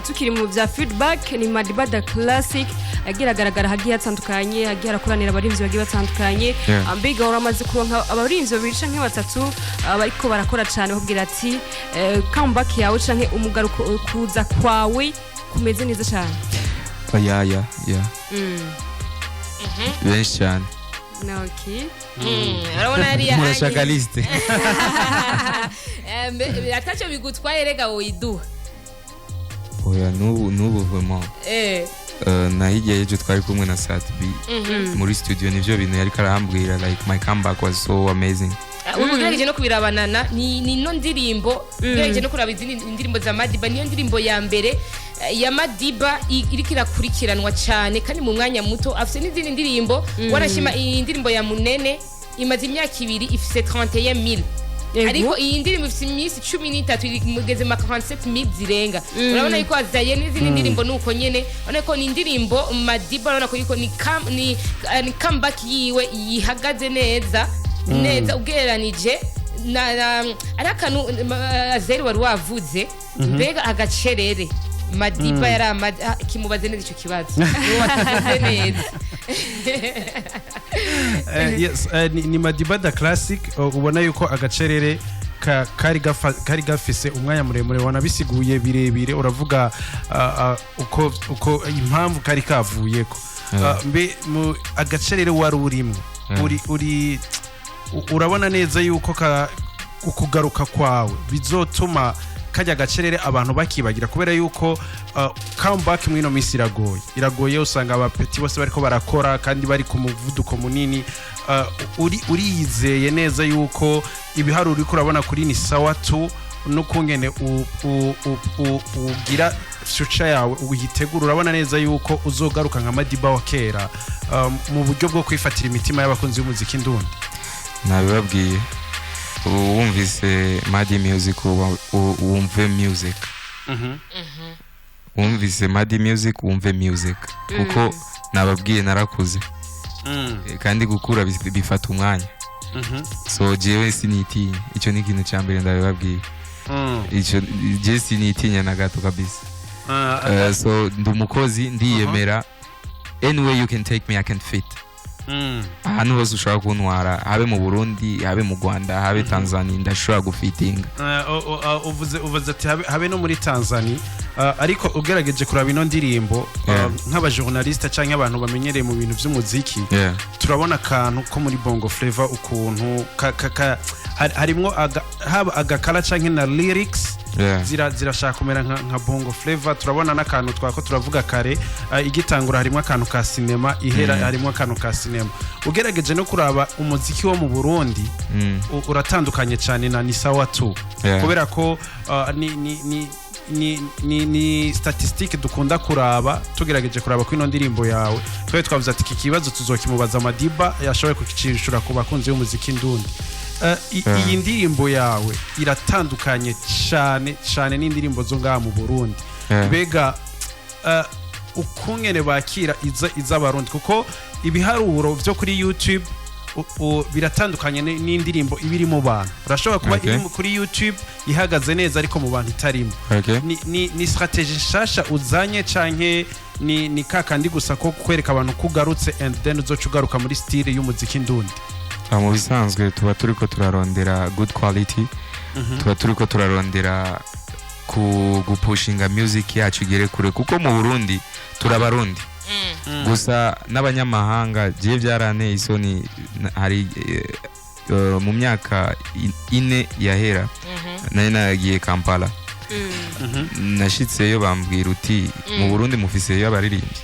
tukiri mu bya feedback, ni Madiba the Classic yagiye agaragara hagiye hatandukanye, hagiye harakoranira abarinzi bagiye batandukanye. Mbega uramaze kuronka abarinzi babiri canke batatu bariko barakora cane bakubwira ati comeback yawe canke umugaruko, kuza kwawe kumeze neza cane? Oh, yeah. Benshi cyane. Na okay. Urabona hariya Murashaka liste? Ataco bigutwaye rega woyiduha. Oya, n'ubu vraiment na hirya y'ejo twari kumwe na Sat B muri studio, nivyo bintu yariko arambwira, like my comeback was so amazing. Ubu ugerageje no kubirabanana ni ino ndirimbo, ugerageje no kuraba izindi ndirimbo za Madiba, niyo ndirimbo ya mbere ya Madiba iriko irakurikiranwa cyane kandi mu mwanya muto. Afite n'izindi ndirimbo, wanashima iyi ndirimbo ya Munene imaze imyaka 2 ifise 31000. Ariko iyi ndirimbo ifite iminsi 13 iri mugeze ma 47000 zirenga. Urabona yuko azaye n'izindi ndirimbo nuko nyene, urabona ko ni indirimbo Madiba, urabona ko yuko ni comeback yiwe yihagaze neza neza ugereranije na ari akantu Azeri wari wavuze. Mbega agacerere Madiba yari amaze, kimubaze neza ico kibazo. Niwe wakivuze neza. Yes, ni Madiba the Classic. Ubona yuko agacerere kari gafise umwanya muremure, wanabisiguye birebire, uravuga uko impamvu kari kavuyeko. Mbe mu agacerere wari urimo, uri urabona neza yuko ukugaruka kwawe bizotuma kajya gacerere abantu bakibagira, kubera yuko comeback muri ino minsi iragoye, usanga abapeti bose bariko barakora kandi bari ku muvuduko munini. Uri uriyizeye neza yuko ibiharuro uriko urabona kuri ni sawa tu, n'ukungene ugira future yawe uyitegura, urabona neza yuko uzogaruka nka Madiba wa kera mu buryo bwo kwifatira imitima y'abakunzi b'umuziki ndundi? Nabibabwiye, ubu wumvise Madi Music wumve music, wumvise Madi Music wumve music, kuko nababwiye narakuze. Kandi gukura bifata umwanya. So jewe sinitinya, icyo ni ikintu cya mbere ndabibabwiye. Ico je sinitinya na gato kabisa. So ndi umukozi, ndiyemera. Anywhere you can take me, I can fit. Ahantu hose ushobora kuntwara, habe mu Burundi, habe mu Rwanda, habe Tanzania, ndashobora gufitinga. Uvuze ati habe no muri Tanzania, ariko ugerageje kuraba ino ndirimbo, nk'abajournaliste canke abantu bamenyereye mu bintu vy'umuziki, turabona akantu ko muri Bongo Flava, ukuntu harimwo haba agakara canke na lyrics zirashaka kumera nka Bongo Flava. Turabona n'akantu twako turavuga kare, igitangura harimo akantu ka sinema, ihera harimo akantu ka sinema. Ugerageje no kuraba umuziki wo mu Burundi, uratandukanye cyane na Ni Sawa Tu, kubera ko ni statistique dukunda kuraba. Tugerageje kuraba ko ino ndirimbo yawe, twari twavuze ati iki kibazo tuzokimubaza Madiba, yashoboye kukicishura ku bakunzi b'umuziki ndundi. Iyi ndirimbo yawe iratandukanye cyane cyane n'indirimbo zo ngaha mu Burundi. Mbega ukungene bakira iza iz'Abarundi, kuko ibiharuro byo kuri YouTube biratandukanye n'indirimbo iba iri mu bantu. Urashobora kuba iri kuri YouTube ihagaze neza, ariko mu bantu itarimo. Ni stratégie nshasha uzanye, canke ni kakandi gusa ko kwereka abantu ko ugarutse and then uzoca ugaruka muri style y'umuziki ndundi? Mu bisanzwe tuba turiko turarondera good quality, tuba turiko turarondera ku gupushinga music yacu igere kure, kuko mu Burundi turabarundi gusa n'abanyamahanga. Je byaranteye isoni, hari mu myaka 4 yahera nari nagiye Kampala. Nashitseyo bambwira uti: "Mu Burundi mufiseyo abaririmbyi?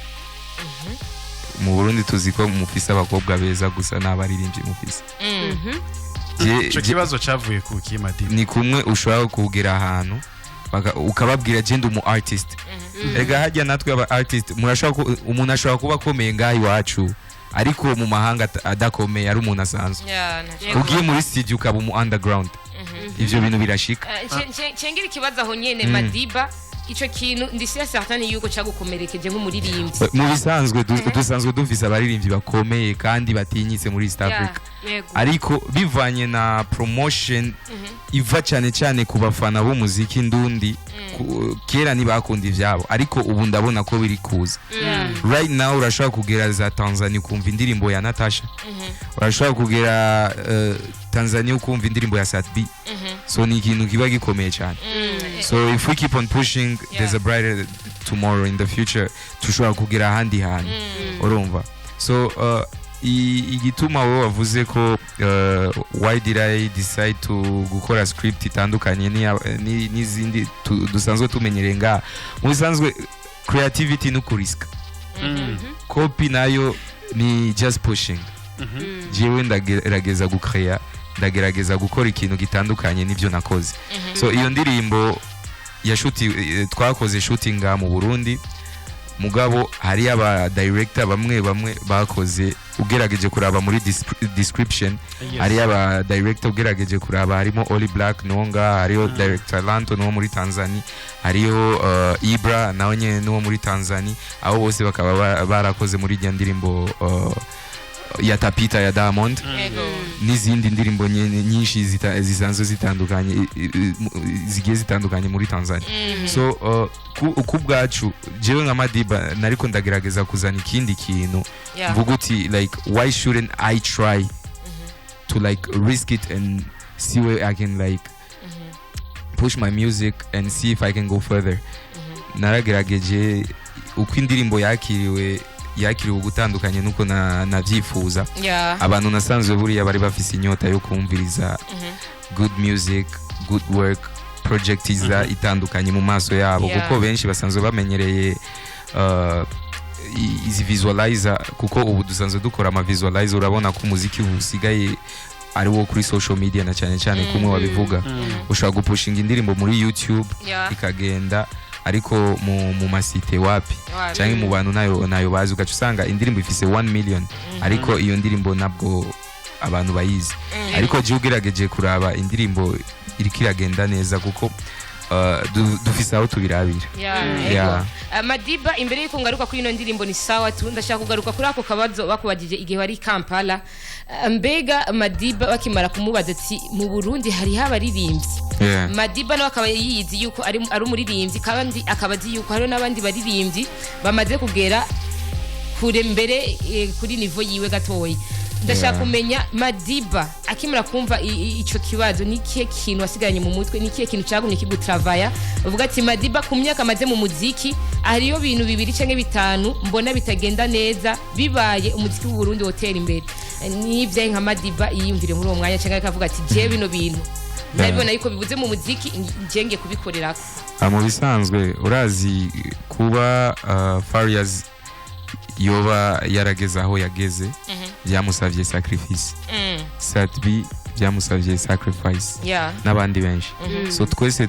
Mu Burundi tuzi ko mufise abakobwa beza gusa, n'abaririmbyi mufise?" Ico kibazo cavuye ku ki, Madiba? Ni kumwe ushobora kugera ahantu ukababwira: "Je ndi umu artist." Ega hajya natwe aba artist murashobora umuntu ashobora kuba akomeye ngaha iwacu, ariko mu mahanga adakomeye, ari umuntu asanzwe. Yeah, ntacyo. Ugiye muri studio ukaba umu underground, ivyo bintu birashika. Cengira ikibazo aho nyene, Madiba. Ico kintu ndi sûr certain yuko cagukomerekeje nk'umuririmbyi. Mu bisanzwe dusanzwe dufise abaririmbyi bakomeye kandi batinyitse muri East Africa, ariko bivanye na promotion iva cyane cyane ku bafana b'umuziki ndundi, kera ntibakunda ivyabo, ariko ubu ndabona ko biri kuza. Right now urashobora kugera za Tanzania ukumva indirimbo ya Natasha, urashobora kugera Tanzania ukumva indirimbo ya Sat-B. So ni ikintu kiba gikomeye cyane. So if we keep on pushing, there's a brighter tomorrow in the future, tushobora kugera ahandi hantu, urumva. So igituma wowe wavuze ko why did I decide to gukora script itandukanye n'izindi dusanzwe tumenyereye ngaha, mu bisanzwe creativity no kuriska copy nayo ni just pushing. Jewe ndagerageza gucrea, ndagerageza gukora ikintu gitandukanye n'ibyo nakoze. So iyo ndirimbo ya shuti, twakoze shooting ngaha mu Burundi, mugabo hari aba director bamwe bamwe bakoze. Ugerageje kuraba muri description, hari aba director, ugerageje kuraba harimo Oli Black nonga, hariho director Lanto no muri Tanzania, hariho Ibra nawe nyene nuwo muri Tanzania. Abo bose bakaba barakoze muri irya ndirimbo ya Tapita ya Diamond n'izindi ndirimbo nyinshi zisanzwe zitandukanye, zigiye zitandukanye muri Tanzania. So ku bwacu, jewe nka Madiba nariko ndagerageza kuzana ikindi kintu, mvuga uti like, why shouldn't I try to like risk it and see where I can like push my music and see if I can go further? Naragerageje. Uko indirimbo yakiriwe, yakiriwe gutandukanye nuko navyifuza. Abantu nasanzwe buriya bari bafise inyota yo kumviriza good music, good work, project iza itandukanye mu maso yabo, kuko benshi basanzwe bamenyereye izi visualizer, kuko ubu dusanzwe dukora ama visualizer. Urabona ko umuziki ubu usigaye ari wo kuri social media, na cyane cyane kumwe wabivuga, ushobora gupushinga indirimbo muri YouTube ikagenda, ariko mu masite wapi, Wapi. cyangwa mu bantu nayo bazi. Ugaca usanga indirimbo ifise 1 million, ariko iyo ndirimbo ntabwo abantu bayizi. Ariko jya ugerageje kuraba indirimbo iriko iragenda neza, kuko Dufise aho tubirabira. Yeah. Madiba, imbere yuko ngaruka kuri ino ndirimbo ni sawa tu, ndashaka kugaruka kuri ako kabazo bakubajije igihe wari i Kampala. Mbega Madiba bakimara kumubaza ati mu Burundi hariho abaririmbyi, Madiba nawe akaba yiyizi yuko ari umuririmbyi, kandi akaba azi yuko hariho n'abandi baririmbyi bamaze kugera kure mbere kuri niveau yiwe gatoya, ndashaka kumenya, Madiba akimara kumva ico kibazo, ni ikihe kintu wasigaranye mu mutwe? Ni ikihe kintu cyagumye kigutravaya, uvuga ati Madiba ku myaka amaze mu muziki, hariyo bintu bibiri canke bitanu mbona bitagenda neza, bibaye umuziki w'u Burundi wotera imbere? N'ivyaye nka Madiba yiyumvire muri uwo mwanya, canke akavuga ati jewe bino bintu ndabibona yuko bibuze mu muziki, nje ngiye kubikorerako? Mu bisanzwe urazi kuba Farious yoba yarageze aho yageze, byamusabye sacrifice. Sat-B byamusabye sacrifice n'abandi benshi. So twese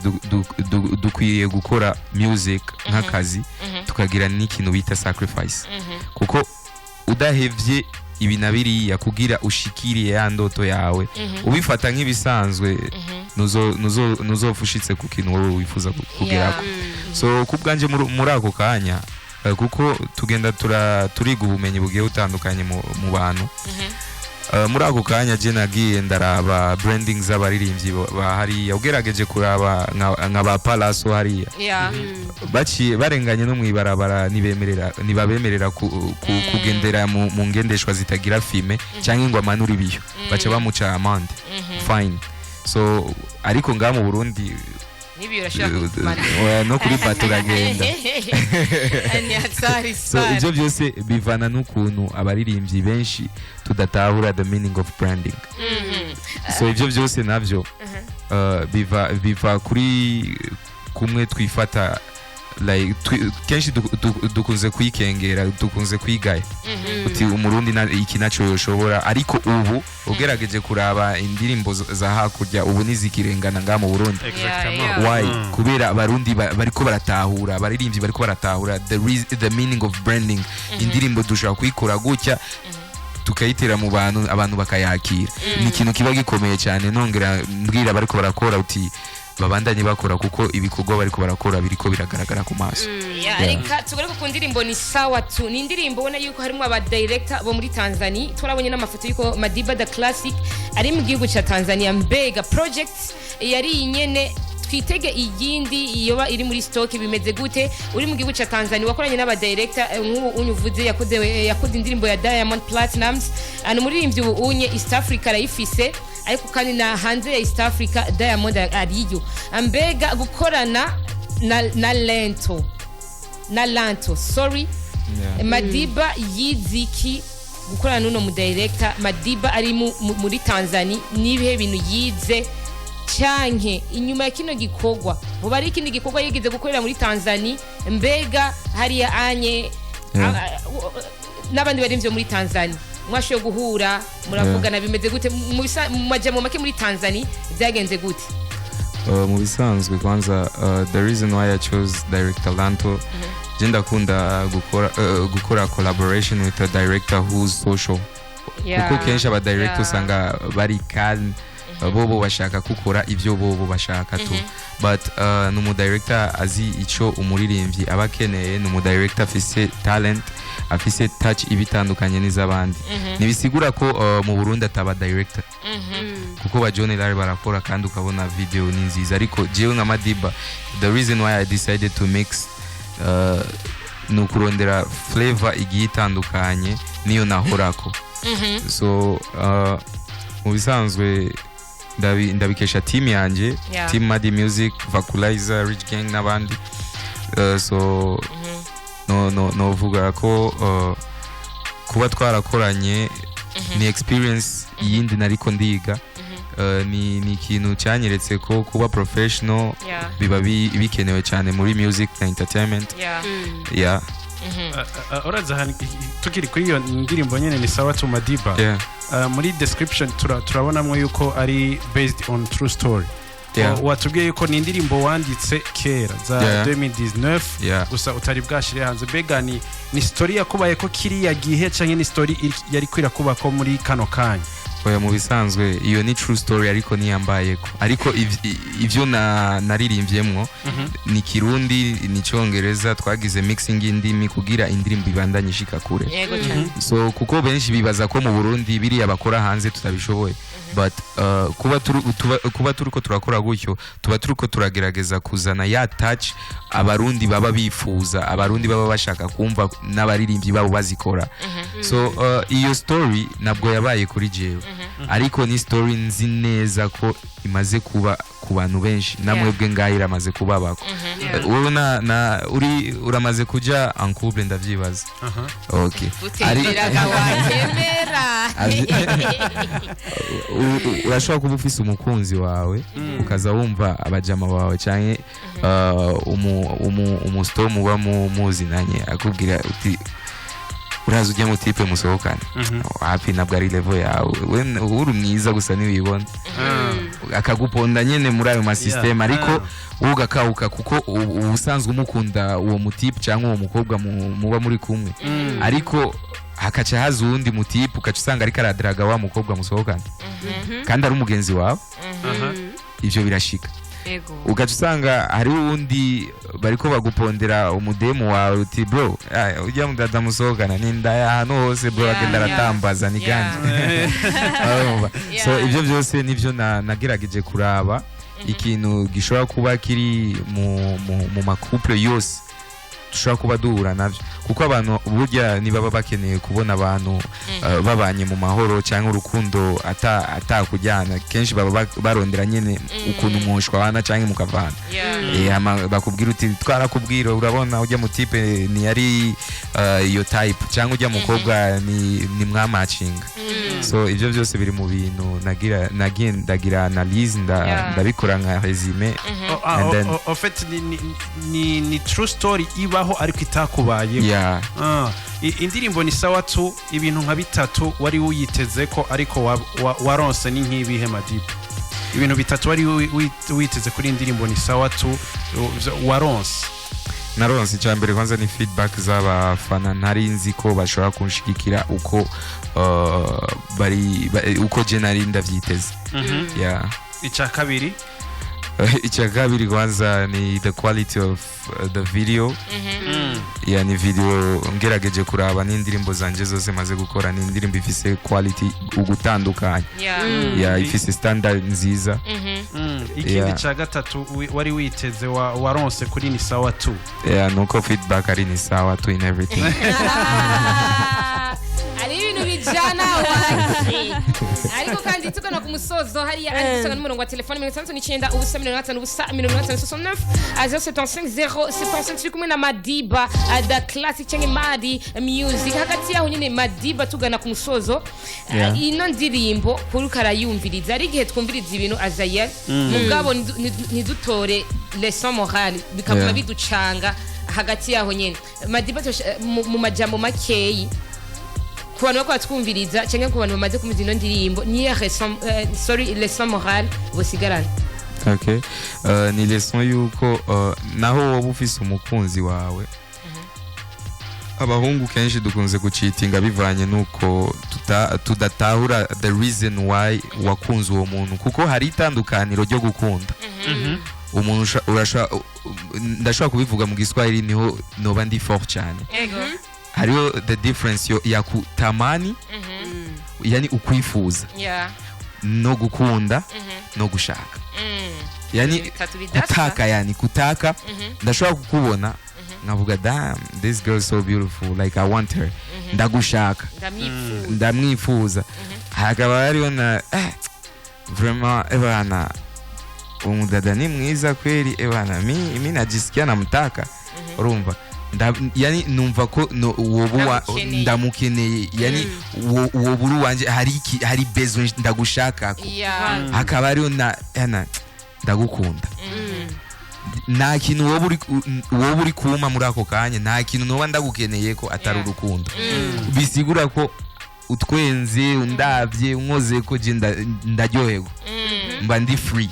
dukwiye gukora music nk'akazi, tukagira n'ikintu bita sacrifice, kuko udahevye ibi na biriya kugira ushikiriye ya ndoto yawe, ubifata nk'ibisanzwe, ntuzopfa ushitse ku kintu wowe wifuza kugerako. So ku bwanje muri ako kanya, kuko tugenda turiga ubumenyi bugiye butandukanye mu bantu, muri ako kanya je nagiye ndaraba branding z'abaririmbyi ba hariya. Ugerageje kuraba nka ba Palaso hariya, baciye barenganye no mwibarabara, nibemerera nibabemerera kugendera mu ngendeshwa zitagira fumé cyangwa ngo amanure ibiyo, baca bamuca amende, fine. So ariko ngaha mu Burundi n'ibiyo urashobora kumara. Oya, no kuri bato uragenda. Ni hatari So sana. ibyo byose bivana n'ukuntu abaririmbyi benshi tudatahura the meaning of branding. So ibyo byose nabyo biva kuri kumwe twifata, like kenshi dukunze kwikengera, dukunze kwigaya uti umurundi iki naco yoshobora. Ariko ubu ugerageje kuraba indirimbo za hakurya, ubu nizikirengana ngaha mu Burundi. Exactement. Why? Kubera abarundi bariko baratahura, abaririmbyi bariko baratahura the meaning of branding. Indirimbo dushobora kuyikora gutya, tukayitera mu bantu, abantu bakayakira. Ni ikintu kiba gikomeye cyane. Nongera mbwira bariko barakora uti babandanye bakora, kuko ibikorwa bariko barakora biriko biragaragara ku maso. Yeah, reka tugaruke ku ndirimbo ni sawa tu. Ni indirimbo ubona yuko harimo aba director bo muri Tanzania. Turabonye n'amafoto yuko Madiba the Classic ari mu gihugu cya Tanzania. Mbega project yari iyi nyene, twitege iyindi yoba iri muri stock, bimeze gute? Uri mu gihugu cya Tanzania, wakoranye n'aba director nk'ubu unyuvuze yakoze indirimbo ya Diamond Platnumz, ni umuririmbyi ubu unye East Africa arayifise, ariko kandi na hanze ya East Africa Diamond ariyo. Mbega gukorana na Lento, na Lanto, sorry, Madiba yiziki gukorana n'uno mu director? Madiba ari muri Tanzania, nibihe bintu yize, canke inyuma ya kino gikorwa vuba ari ikindi gikorwa yigize gukorera muri Tanzania? Mbega hariya anye n'abandi barimvye muri Tanzania mwashoboye guhura, muravugana, bimeze gute? Mu majambo make, muri Tanzania byagenze gute? Mu bisanzwe kwanza, the reason why I chose director Lanto, je ndakunda gukora collaboration with a director who's social, kuko kenshi aba director usanga bari calm, bobo bashaka gukora ibyo bobo bashaka tu. But ni umu director azi ico umuririmbyi aba akeneye, ni umu director afise talent, afise touch ibitandukanye n'iz'abandi. Ntibisigura ko mu Burundi ataba director, kuko ba John Larry barakora kandi ukabona video ni nziza. Ariko jewe nka Madiba, the reason why I decided to mix ni ukurondera flavor igiye itandukanye niyo nahorako. So mu bisanzwe ndabikesha team yanjye, team Madi Music, Vakulizer, Rich Gang n'abandi. So no novuga ko kuba twarakoranye ni experience yindi nariko ndiga. Ni ikintu cyanyeretse ko kuba professional biba bikenewe cyane muri music na entertainment. Yeah. Uraza ahantu tukiri kuri iyo ndirimbo nyene ni sawa tu, Madiba, muri description turabonamwo yuko ari based on true story. Watubwiye yuko ni indirimbo wanditse kera za 2019, gusa utari bwashire hanze. Mbega ni story yakubaye ko kiriya gihe, canke ni story yari kwira kubako muri kano kanya? Oya, mu bisanzwe iyo ni true story, ariko niyambayeko, ariko ivyo naririmvyemwo ni Kirundi, ni Cyongereza, twagize mixing y'indimi kugira indirimbo ibandanye ishika kure. Yego cyane. So kuko benshi bibaza ko mu Burundi biriya bakora hanze tutabishoboye, but kuba turiko turakora gutyo, tuba turiko turagerageza kuzana ya touch Abarundi baba bifuza, Abarundi baba bashaka kumva n'abaririmbyi babo bazikora. So iyo story ntabwo yabaye kuri jewe, ariko ni story nzi neza ko imaze kuba ku bantu benshi, namwebwe ngaho iramaze kubabako. Wowe na uri uramaze kuja en couple, ndavyibaza. Okay. Utemberaga watembera. Urashobora kuba ufise umukunzi wawe, ukaza wumva abajama bawe canke umusito muba muzinanye akubwira uti: "Uraza ujya mu type musohokana, wapi, ntabwo ari level yawe, we uri mwiza gusa ntiwibona." Akaguponda nyene muri ayo masystème, ariko wowe ugakawuka kuko uba usanzwe umukunda uwo mutipe cyangwa uwo mukobwa muba muri kumwe, ariko hakaca haza uwundi mutipe, ukaca usanga ariko aradaraga wa mukobwa musohokana kandi ari umugenzi wawe. Ivyo birashika. Ugaca usanga hari uwundi bariko bagupondera umudemu wawe, uti: "Bro, ujya mudada musohokana ni ndaya ahantu hose, bro, agenda aratambaza ni ganje." Urumva? So ivyo byose nivyo nagerageje kuraba ikintu gishobora kuba kiri mu macouple yose dushobora kuba duhura navyo, kuko abantu burya nibaba bakeneye kubona abantu babanye mu mahoro cyangwa urukundo atakujyana, kenshi baba barondera nyene ukuntu mwoshwana cyangwa mukavana. Hama bakubwira uti: "Twarakubwira, urabona ujya mu type ntiyari iyo type, cyangwa ujya mukobwa ni mwamacinga." So ibyo byose biri mu bintu nagira, nagiye ndagira analyse, ndabikora nka résumé. Oh, ah, And then- oh, en fait ni true story ibaho ariko itakubayeho. Yeah. Ah, indirimbo ni sawa tu. Ibintu nka bitatu wari wuyiteze ko ariko waronse ni nk'ibihe, Madiba? Ibintu bitatu wari witeze kuri indirimbo ni sawa tu waronse? Naronse icya mbere kwanza ni feedback z'abafana. Ntari nzi ko bashobora kunshigikira uko bari uko je nari ndavyiteze, yeah. Icya kabiri? Icya kabiri kwanza ni the quality of the video. Yeah, ni video ngerageje kuraba n'indirimbo zanje zose maze gukora, ni indirimbo ifise quality ugutandukanye. Yeah, ifise standard nziza. Ikindi cya gatatu wari witeze waronse kuri ni sawa tu? Yeah, nuko feedback ari ni sawa tu in everything. Hari ibintu bijana waje, ariko kandi tugana ku musozo hariya, ari dusanga n'umurongo wa telefone 69 0 50 0 50 69 075 075. Turi kumwe na Madiba the Classic cyangwa Madi Music. Hagati yaho nyine, Madiba, tugana ku musozo. Ino ndirimbo kuri karayumviriza, ari igihe twumviriza ibintu azayel mugabo ntidutore leçon morale, bikaguma biducanga. Hagati yaho nyine, Madiba, mu majambo makeyi, ku bantu bariko batwumviriza cyangwa ku bantu bamaze kumva ino ndirimbo, niyo leçon, sorry, leçon morale bosigarana? Okay. Ni leçon yuko naho woba ufise umukunzi wawe, abahungu kenshi dukunze gucitinga bivanye nuko tudatahura the reason why wakunze uwo muntu, kuko hari itandukaniro ryo gukunda umuntu. Ndashobora kubivuga mu Giswahili, niho noba ndi fort cyane. Hariho the difference ya kutamani, yani ukwifuza, no gukunda no gushaka, yani Bitatu bidasa. Kutaka, yani kutaka, ndashobora kukubona nkavuga: "Damn, this girl is so beautiful, like I want her, ndagushaka." Ndamwifuza. Ndamwifuza. Hakaba hariho na vraiment, ebana, umudada ni mwiza kweli, ebana, mi najisikia namtaka, urumva? Yani numva ko no, wobu Ndamukeneye. Ndamukeneye, yani wo buru wanje, hari iki, hari besoin ndagushaka. Hakaba hariho na yana ndagukunda, nta kintu wowe uri kuma muri ako kanya, nta kintu noba ndagukeneye ko atari urukundo. Bisigura ko utwenze, undavye, unkoze ko je ndaryoherwa, mba ndi free,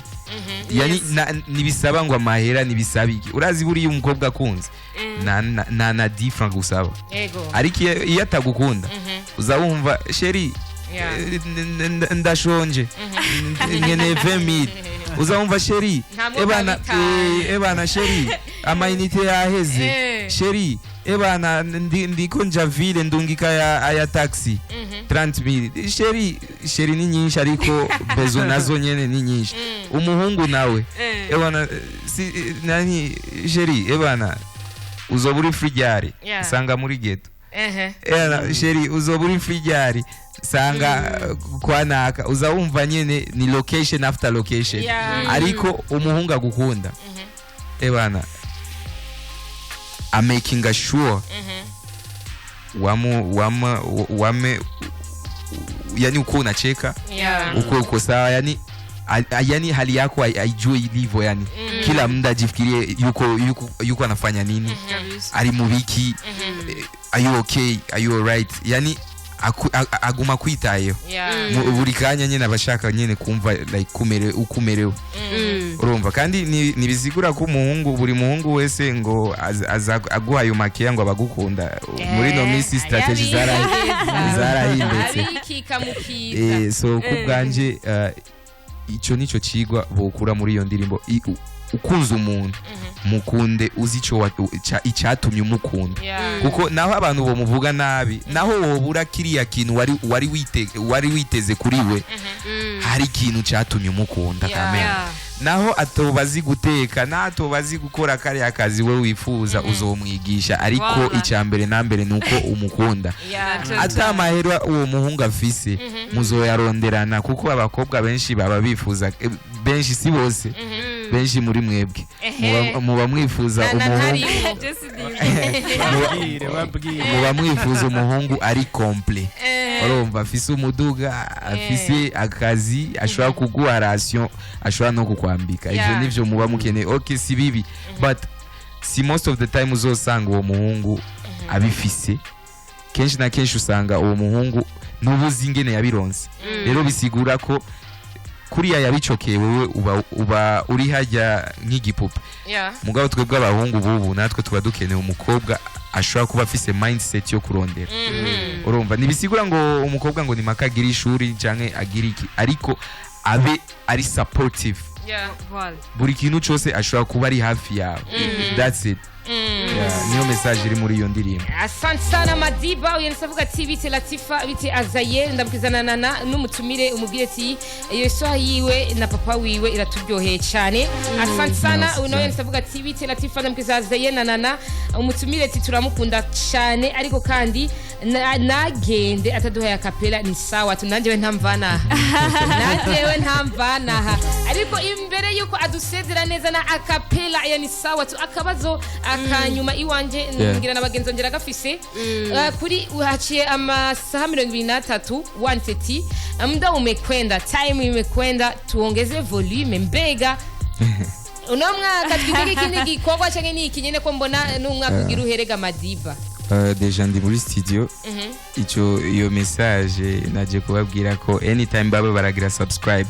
yani ntibisaba ngo amahera, ntibisaba iki. Urazi buriya umukobwa akunze na 10 francs gusaba, ariko iyo atagukunda uza wumva: "Chéri." Ndashonje, nkeneye 20,000. Uzawumva chéri, Nta mwuka ebana, bitanu. Ebana chéri, amayinite yaheze. Chéri, ebana, ndiko nja ville, ndungika aya taxi 30,000. Chéri, chéri ni nyinshi, ariko bezo nazo nyene ni nyinshi. Umuhungu nawe, ebana, si nani, chéri, ebana, uzoba uri free ryari? Sanga muri ghetto. Ebana chéri, uzoba uri free ryari? Sanga kwa naka. Uza wumva nyene ni location after location. Ariko umuhungu agukunda, ebana, amakinga sure wamu wama wame, yani uko unacheka, uko sawa, yani yani hali yako haijui ilivyo, yani kila muda ajifikirie yuko anafanya nini, ari mubiki, are you okay, are you alright, yani aguma kwitayeho. Buri kanya nyine abashaka nyine kumva like uko umerewe. Urumva kandi ntibisigura ko umuhungu, buri muhungu wese ngo aza aguha ayo makeya ngo abagukunda. Muri no minsi strategy zarahindutse. Abikika mukiza. So ku bwanje, ico nico cigwa bokura muri iyo ndirimbo. Ukunze umuntu, mukunde uzi ico icatumye umukunda, kuko naho abantu bomuvuga nabi, naho wobura kiriya kintu wari witeze kuri we, hari ikintu cyatumye umukunda. Kamere naho atoba azi guteka, naho azi gukora kariya kazi we wifuza, uzomwigisha. Ariko icya mbere na mbere ni uko umukunda. Ata amahera uwo muhungu afise, muzoyaronderana, kuko abakobwa benshi baba bifuza, benshi, si bose, benshi muri mwebwe muba mwifuza Na umuhungu ntarimo. Babwire, babwire. Muba mwifuza umuhungu ari complet. Urumva, afise umuduga, afise akazi, ashobora kuguha ration, ashobora no kukwambika. Ivyo nivyo muba mukeneye. Okay, si bibi, but si most of the time uzosanga uwo muhungu abifise. Kenshi na kenshi usanga uwo muhungu ntubuzi ingene yabironse. Rero bisigura ko kuriya yabicokeye, wewe uba uri hajya nk'igipupe. Mugabo twebwe abahungu bubu natwe tuba dukeneye umukobwa ashobora kuba afise mindset yo kurondera. Urumva, ntibisigura ngo umukobwa ngo nimaka agire ishuri canke agire iki, ariko abe ari supportive. Voilà. Buri kintu cyose ashobora kuba ari hafi yawe. That's it. Yeah, niyo message iri muri iyo ndirimbo. Asante sana Madiba. Uyu avuga ati: "Bite Latifa, bite Azaye, ndabwizana nana n'umutumire, umubwire ati iyo saha yiwe na papa wiwe iraturyoheye cyane." Asante sana. Merci. Uyu nawe avuga ati: "Bite Latifa, ndabwiza Azaye na nana, umutumire ati turamukunda cyane, ariko kandi nagende ataduhaye acapella." Ni sawa tu, nanjye we ntamvana, nanjye we ntamvana aha. Ariko imbere yuko adusezera neza na acapella ya ni sawa tu, akabazo akanyuma iwanje, ngira na bagenzi banjye gafise. Kuri haciye amasaha 23 wanditse ati: "Muda umekwenda, time imekwenda, tuongeze volume." Mbega uno mwaka twitege ikindi gikorwa canke ni iki nyene, ko mbona n'umwaka ugira uherega, Madiba? Déjà ndi muri studio. Ico iyo message naje kubabwira ko anytime babe baragira subscribe,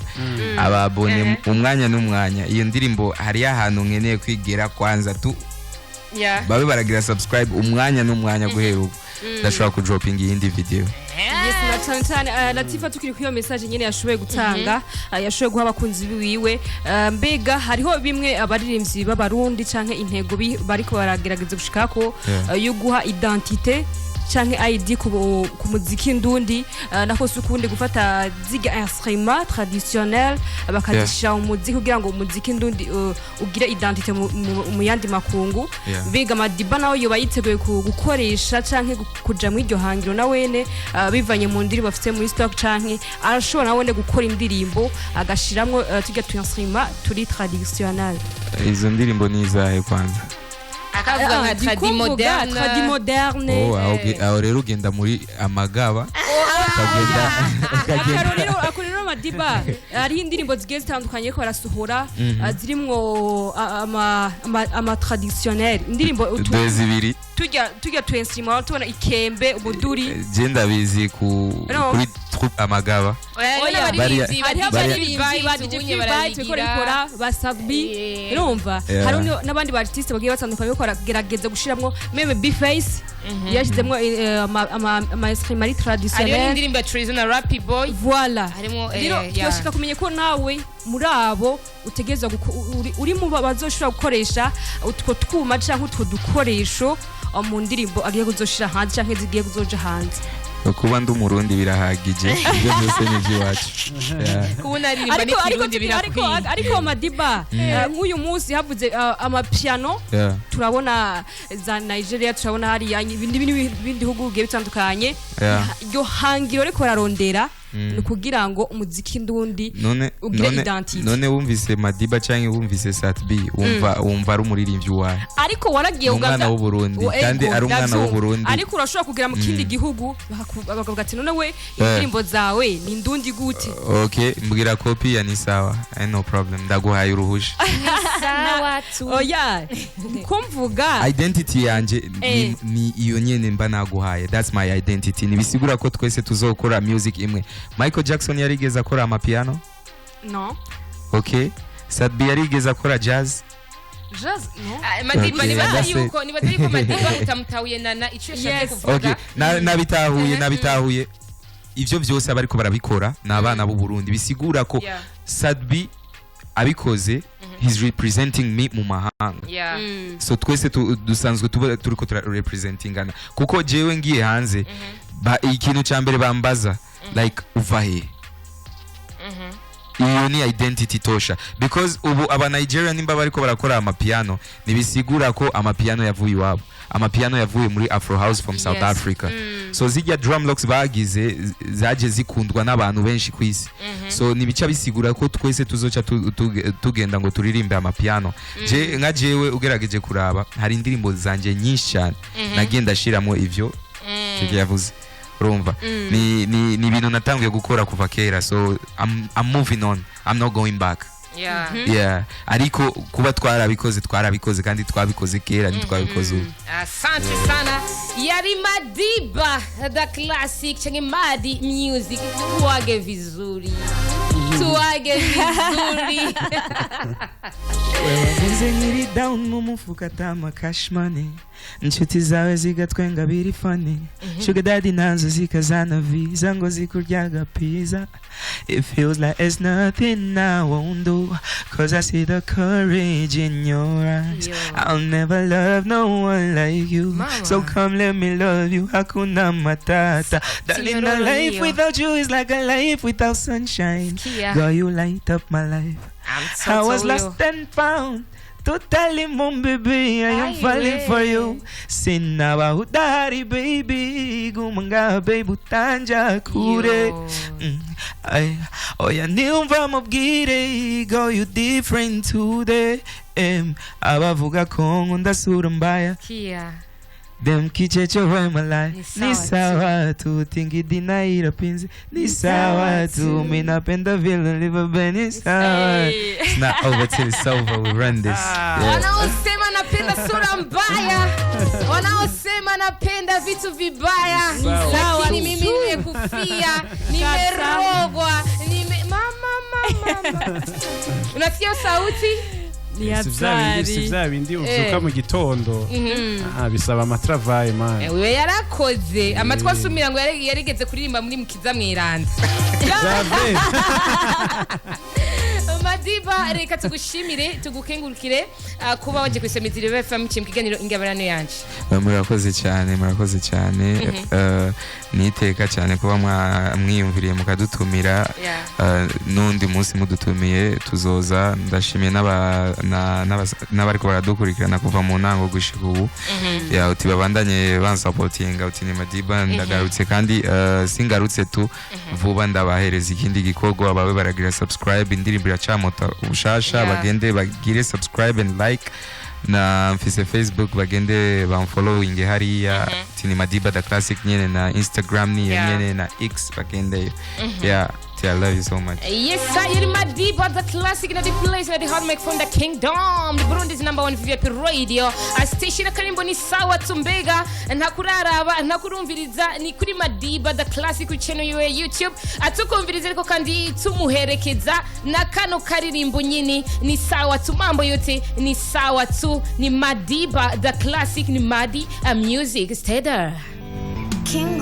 ababone umwanya n'umwanya. Iyo ndirimbo hariyo ahantu nkeneye kwigera kwanza tu. Babe baragira subscribe umwanya n'umwanya, guhera ubu ndashobora kudropinga iyindi video. Yes, na cyane cyane, Latifa, tukiri kuri iyo message nyene yashoboye gutanga, yashoboye guha abakunzi biwiwe, mbega hariho bimwe abaririmbyi b'abarundi canke intego bariko baragerageza gushikako, yo guha identité canke ID ku muziki ndundi, nako si ukundi gufata ziga instrument traditionnel, bakazishira mu muziki kugira ngo umuziki ndundi ugire identité mu yandi makungu. Mbega Madiba nawe yoba yiteguye gukoresha canke kuja muri iryo hangiro na wene, bivanye mu ndirimbo afite muri stock, canke arashobora nawene gukora indirimbo agashiramwo turya tu instrument turi traditionnel? Izo ndirimbo ni izahe kwanza? Akavuga nka tradi moderne. Tradi moderne. Oh, aho rero ugenda muri amagaba, ukagenda. Ako rero Madiba, hariho indirimbo zigiye zitandukanye ko barasohora, zirimwo ama traditionnel, indirimbo Dore zibiri. Turya tu instrument tubona ikembe, umuduri. Je ndabizi ku No. kuri troupe Amagaba. Oya, Oya. n'abaririmbyi ba Hariho DJ abaririmbyi ba Philbyte DJ ubunye Philbyte bariko barabigira. barabikora, ba Sadbi, urumva, hari n'abandi ba artiste bagiye batandukanye bariko baragerageza gushiramwo, même B-Face yashizemwo ama instrument ari Hariho traditionnel. n'indirimbo ya Trezo na Rappy Boy. Voilà. Harimo, Rero yeah. twashaka kumenya ko nawe muri abo utegerezwa uri mu bazoshobora gukoresha utwo twuma canke utwo dukoresho mu ndirimbo agiye kuzoshira hanze canke zigiye kuzoja hanze. Kuba ndi Umurundi birahagije, ibyo byose ni iby'iwacu. Yeah. Kubona aririmba Ariko n'ikirundi birakwiye. Ariko Madiba, nk'uyu munsi havuze amapiano, turabona za Nigeria, turabona hariya ibindi bihugu bigiye bitandukanye. Iryo hangiro ariko bararondera ni ukugira ngo umuziki ndundi None ugire none identity. None wumvise Madiba canke wumvise Sat-B, wumva ari umuririmbyi wawe? Ariko waragiye Ni umwana w'Uburundi, kandi ego, ari umwana ndavyumva. w'Uburundi. Ariko urashobora kugera mu kindi gihugu bakavuga ati: "None we indirimbo zawe ni ndundi gute?" Okay, mbwira kopi ya ni sawa, no problem, ndaguhaye uruhusha. Sawa tu. Oya, kumvuga Identity yanje ni iyo nyene mba naguhaye, that's my identity. Ntibisigura ko twese tuzokora music imwe. Michael Jackson yarigeze akora amapiano? No. Okay, Sat-B yarigeze akora jazz? Jazz, no. Ah, Madiba, Okay, nibaza that's it. yuko nibaza yuko Madiba utamutahuye nana icyo yashatse kuvuga. Okay, nabitahuye, nabitahuye. Ivyo byose abariko barabikora ni abana b'u Burundi, bisigura ko Sat-B abikoze, he's representing me mu mahanga. So twese dusanzwe tuba turiko turarepresentingana, kuko jewe ngiye hanze, ikintu cya mbere bambaza like: "Uva he?" Iyo ni identity tosha, because ubu aba Nigeria nimba bariko barakora amapiano, ntibisigura ko amapiano yavuye iwabo. Amapiano yavuye muri Afro House from South Africa. So zijya drum locks bagize zaje zikundwa n'abantu benshi ku isi, so nibica bisigura ko twese tuzoca tugenda ngo turirimbe amapiano. Je nka jewe, ugerageje kuraba, hari indirimbo zanje nyinshi cyane nagiye ndashiramo ivyo Keke yavuze. Urumva, ni ibintu natangiye gukora kuva kera, so I'm moving on, I'm not going back. Yeah, ariko kuba twarabikoze, twarabikoze, kandi twabikoze kera, ntitwabikoze ubu. Asante sana. Yari Madiba the Classic canke Madi Music. Tuage vizuri, tuage vizuri. Wavuze nkiri down mu mufuka atama cash money, inshuti zawe zigatwenga biri funny, sugar daddy nazo zikazana visa ngo zikurya pizza. It feels like it's nothing I won't do, 'cause I see the courage in your eyes. Yo. I'll never love no one like you. Mama. So come let me love you, hakuna matata, darling. A Tinyororo life hiyo. Without you is like a life without sunshine. Sikia. Girl, you light up my life. I'm so I was told lost and found. Totally, mom, baby, I am Aye, falling for we. You. Sinaba udahari, baby. Gumanga, baby, utanja kure. Yo. Ay, oya, niumva mubwire, go you different today. Abavuga ko nkunda sura mbaya. Kia. Dem kicheche we malai. Ni sawa Ni sawa tu, tingidina irapinzi. Ni sawa tu, mi napenda vile ulivyo, ni sawa. It's not over till it's over, we run this. Yeah. Wanaosema napenda sura mbaya, wanaosema napenda vitu vibaya, Sawa. lakini mimi nimekufia, nimerogwa, nime mama, mama, mama. Unasikia sauti? Ni Si vya bindi, si hatari. vya bindi uvyuka mu gitondo. Ah, bisaba amatravaye, man. We yarakoze amatwi asumira ngo yarigeze kuririmba muri Mukiza Mweranda. Jave. Madiba, reka tugushimire, tugukengurukire kuba waje kwisamizira FM mu kiganiro Ingabirano Yanje. Murakoze cyane, murakoze cyane. Niteka cyane kuba mwiyumviriye mukadutumira. N'undi munsi mudutumiye tuzoza. Ndashimiye n'abariko baradukurikirana kuva mu ntango gushika ubu. Ya, uti babandanye bansapotinga, uti ni Madiba ndagarutse, kandi singarutse tu, vuba ndabahereza ikindi gikorwa. Babe baragira subscribe, indirimbo iracamota ubushasha. Bagende bagire subscribe and like, na mfise Facebook, bagende bamfollowing hariya, tini Madiba the Classic nyene, na Instagram niyo nyene, na X bagendeyo, yeah. I love you so much. Yes, sir, yari Madiba the Classic na the place na the hot mic from the kingdom. The Burundi's number one VIP radio. A station akarimbo ni sawa tumbega ntakuraraba ntakurumviriza ni kuri Madiba the Classic ku channel yiwe YouTube. Atukumviriza ariko kandi tumuherekeza na kano karirimbo nyini ni sawa tu, mambo yote ni sawa tu, ni Madiba the Classic, ni Madi Music. Stay there. King.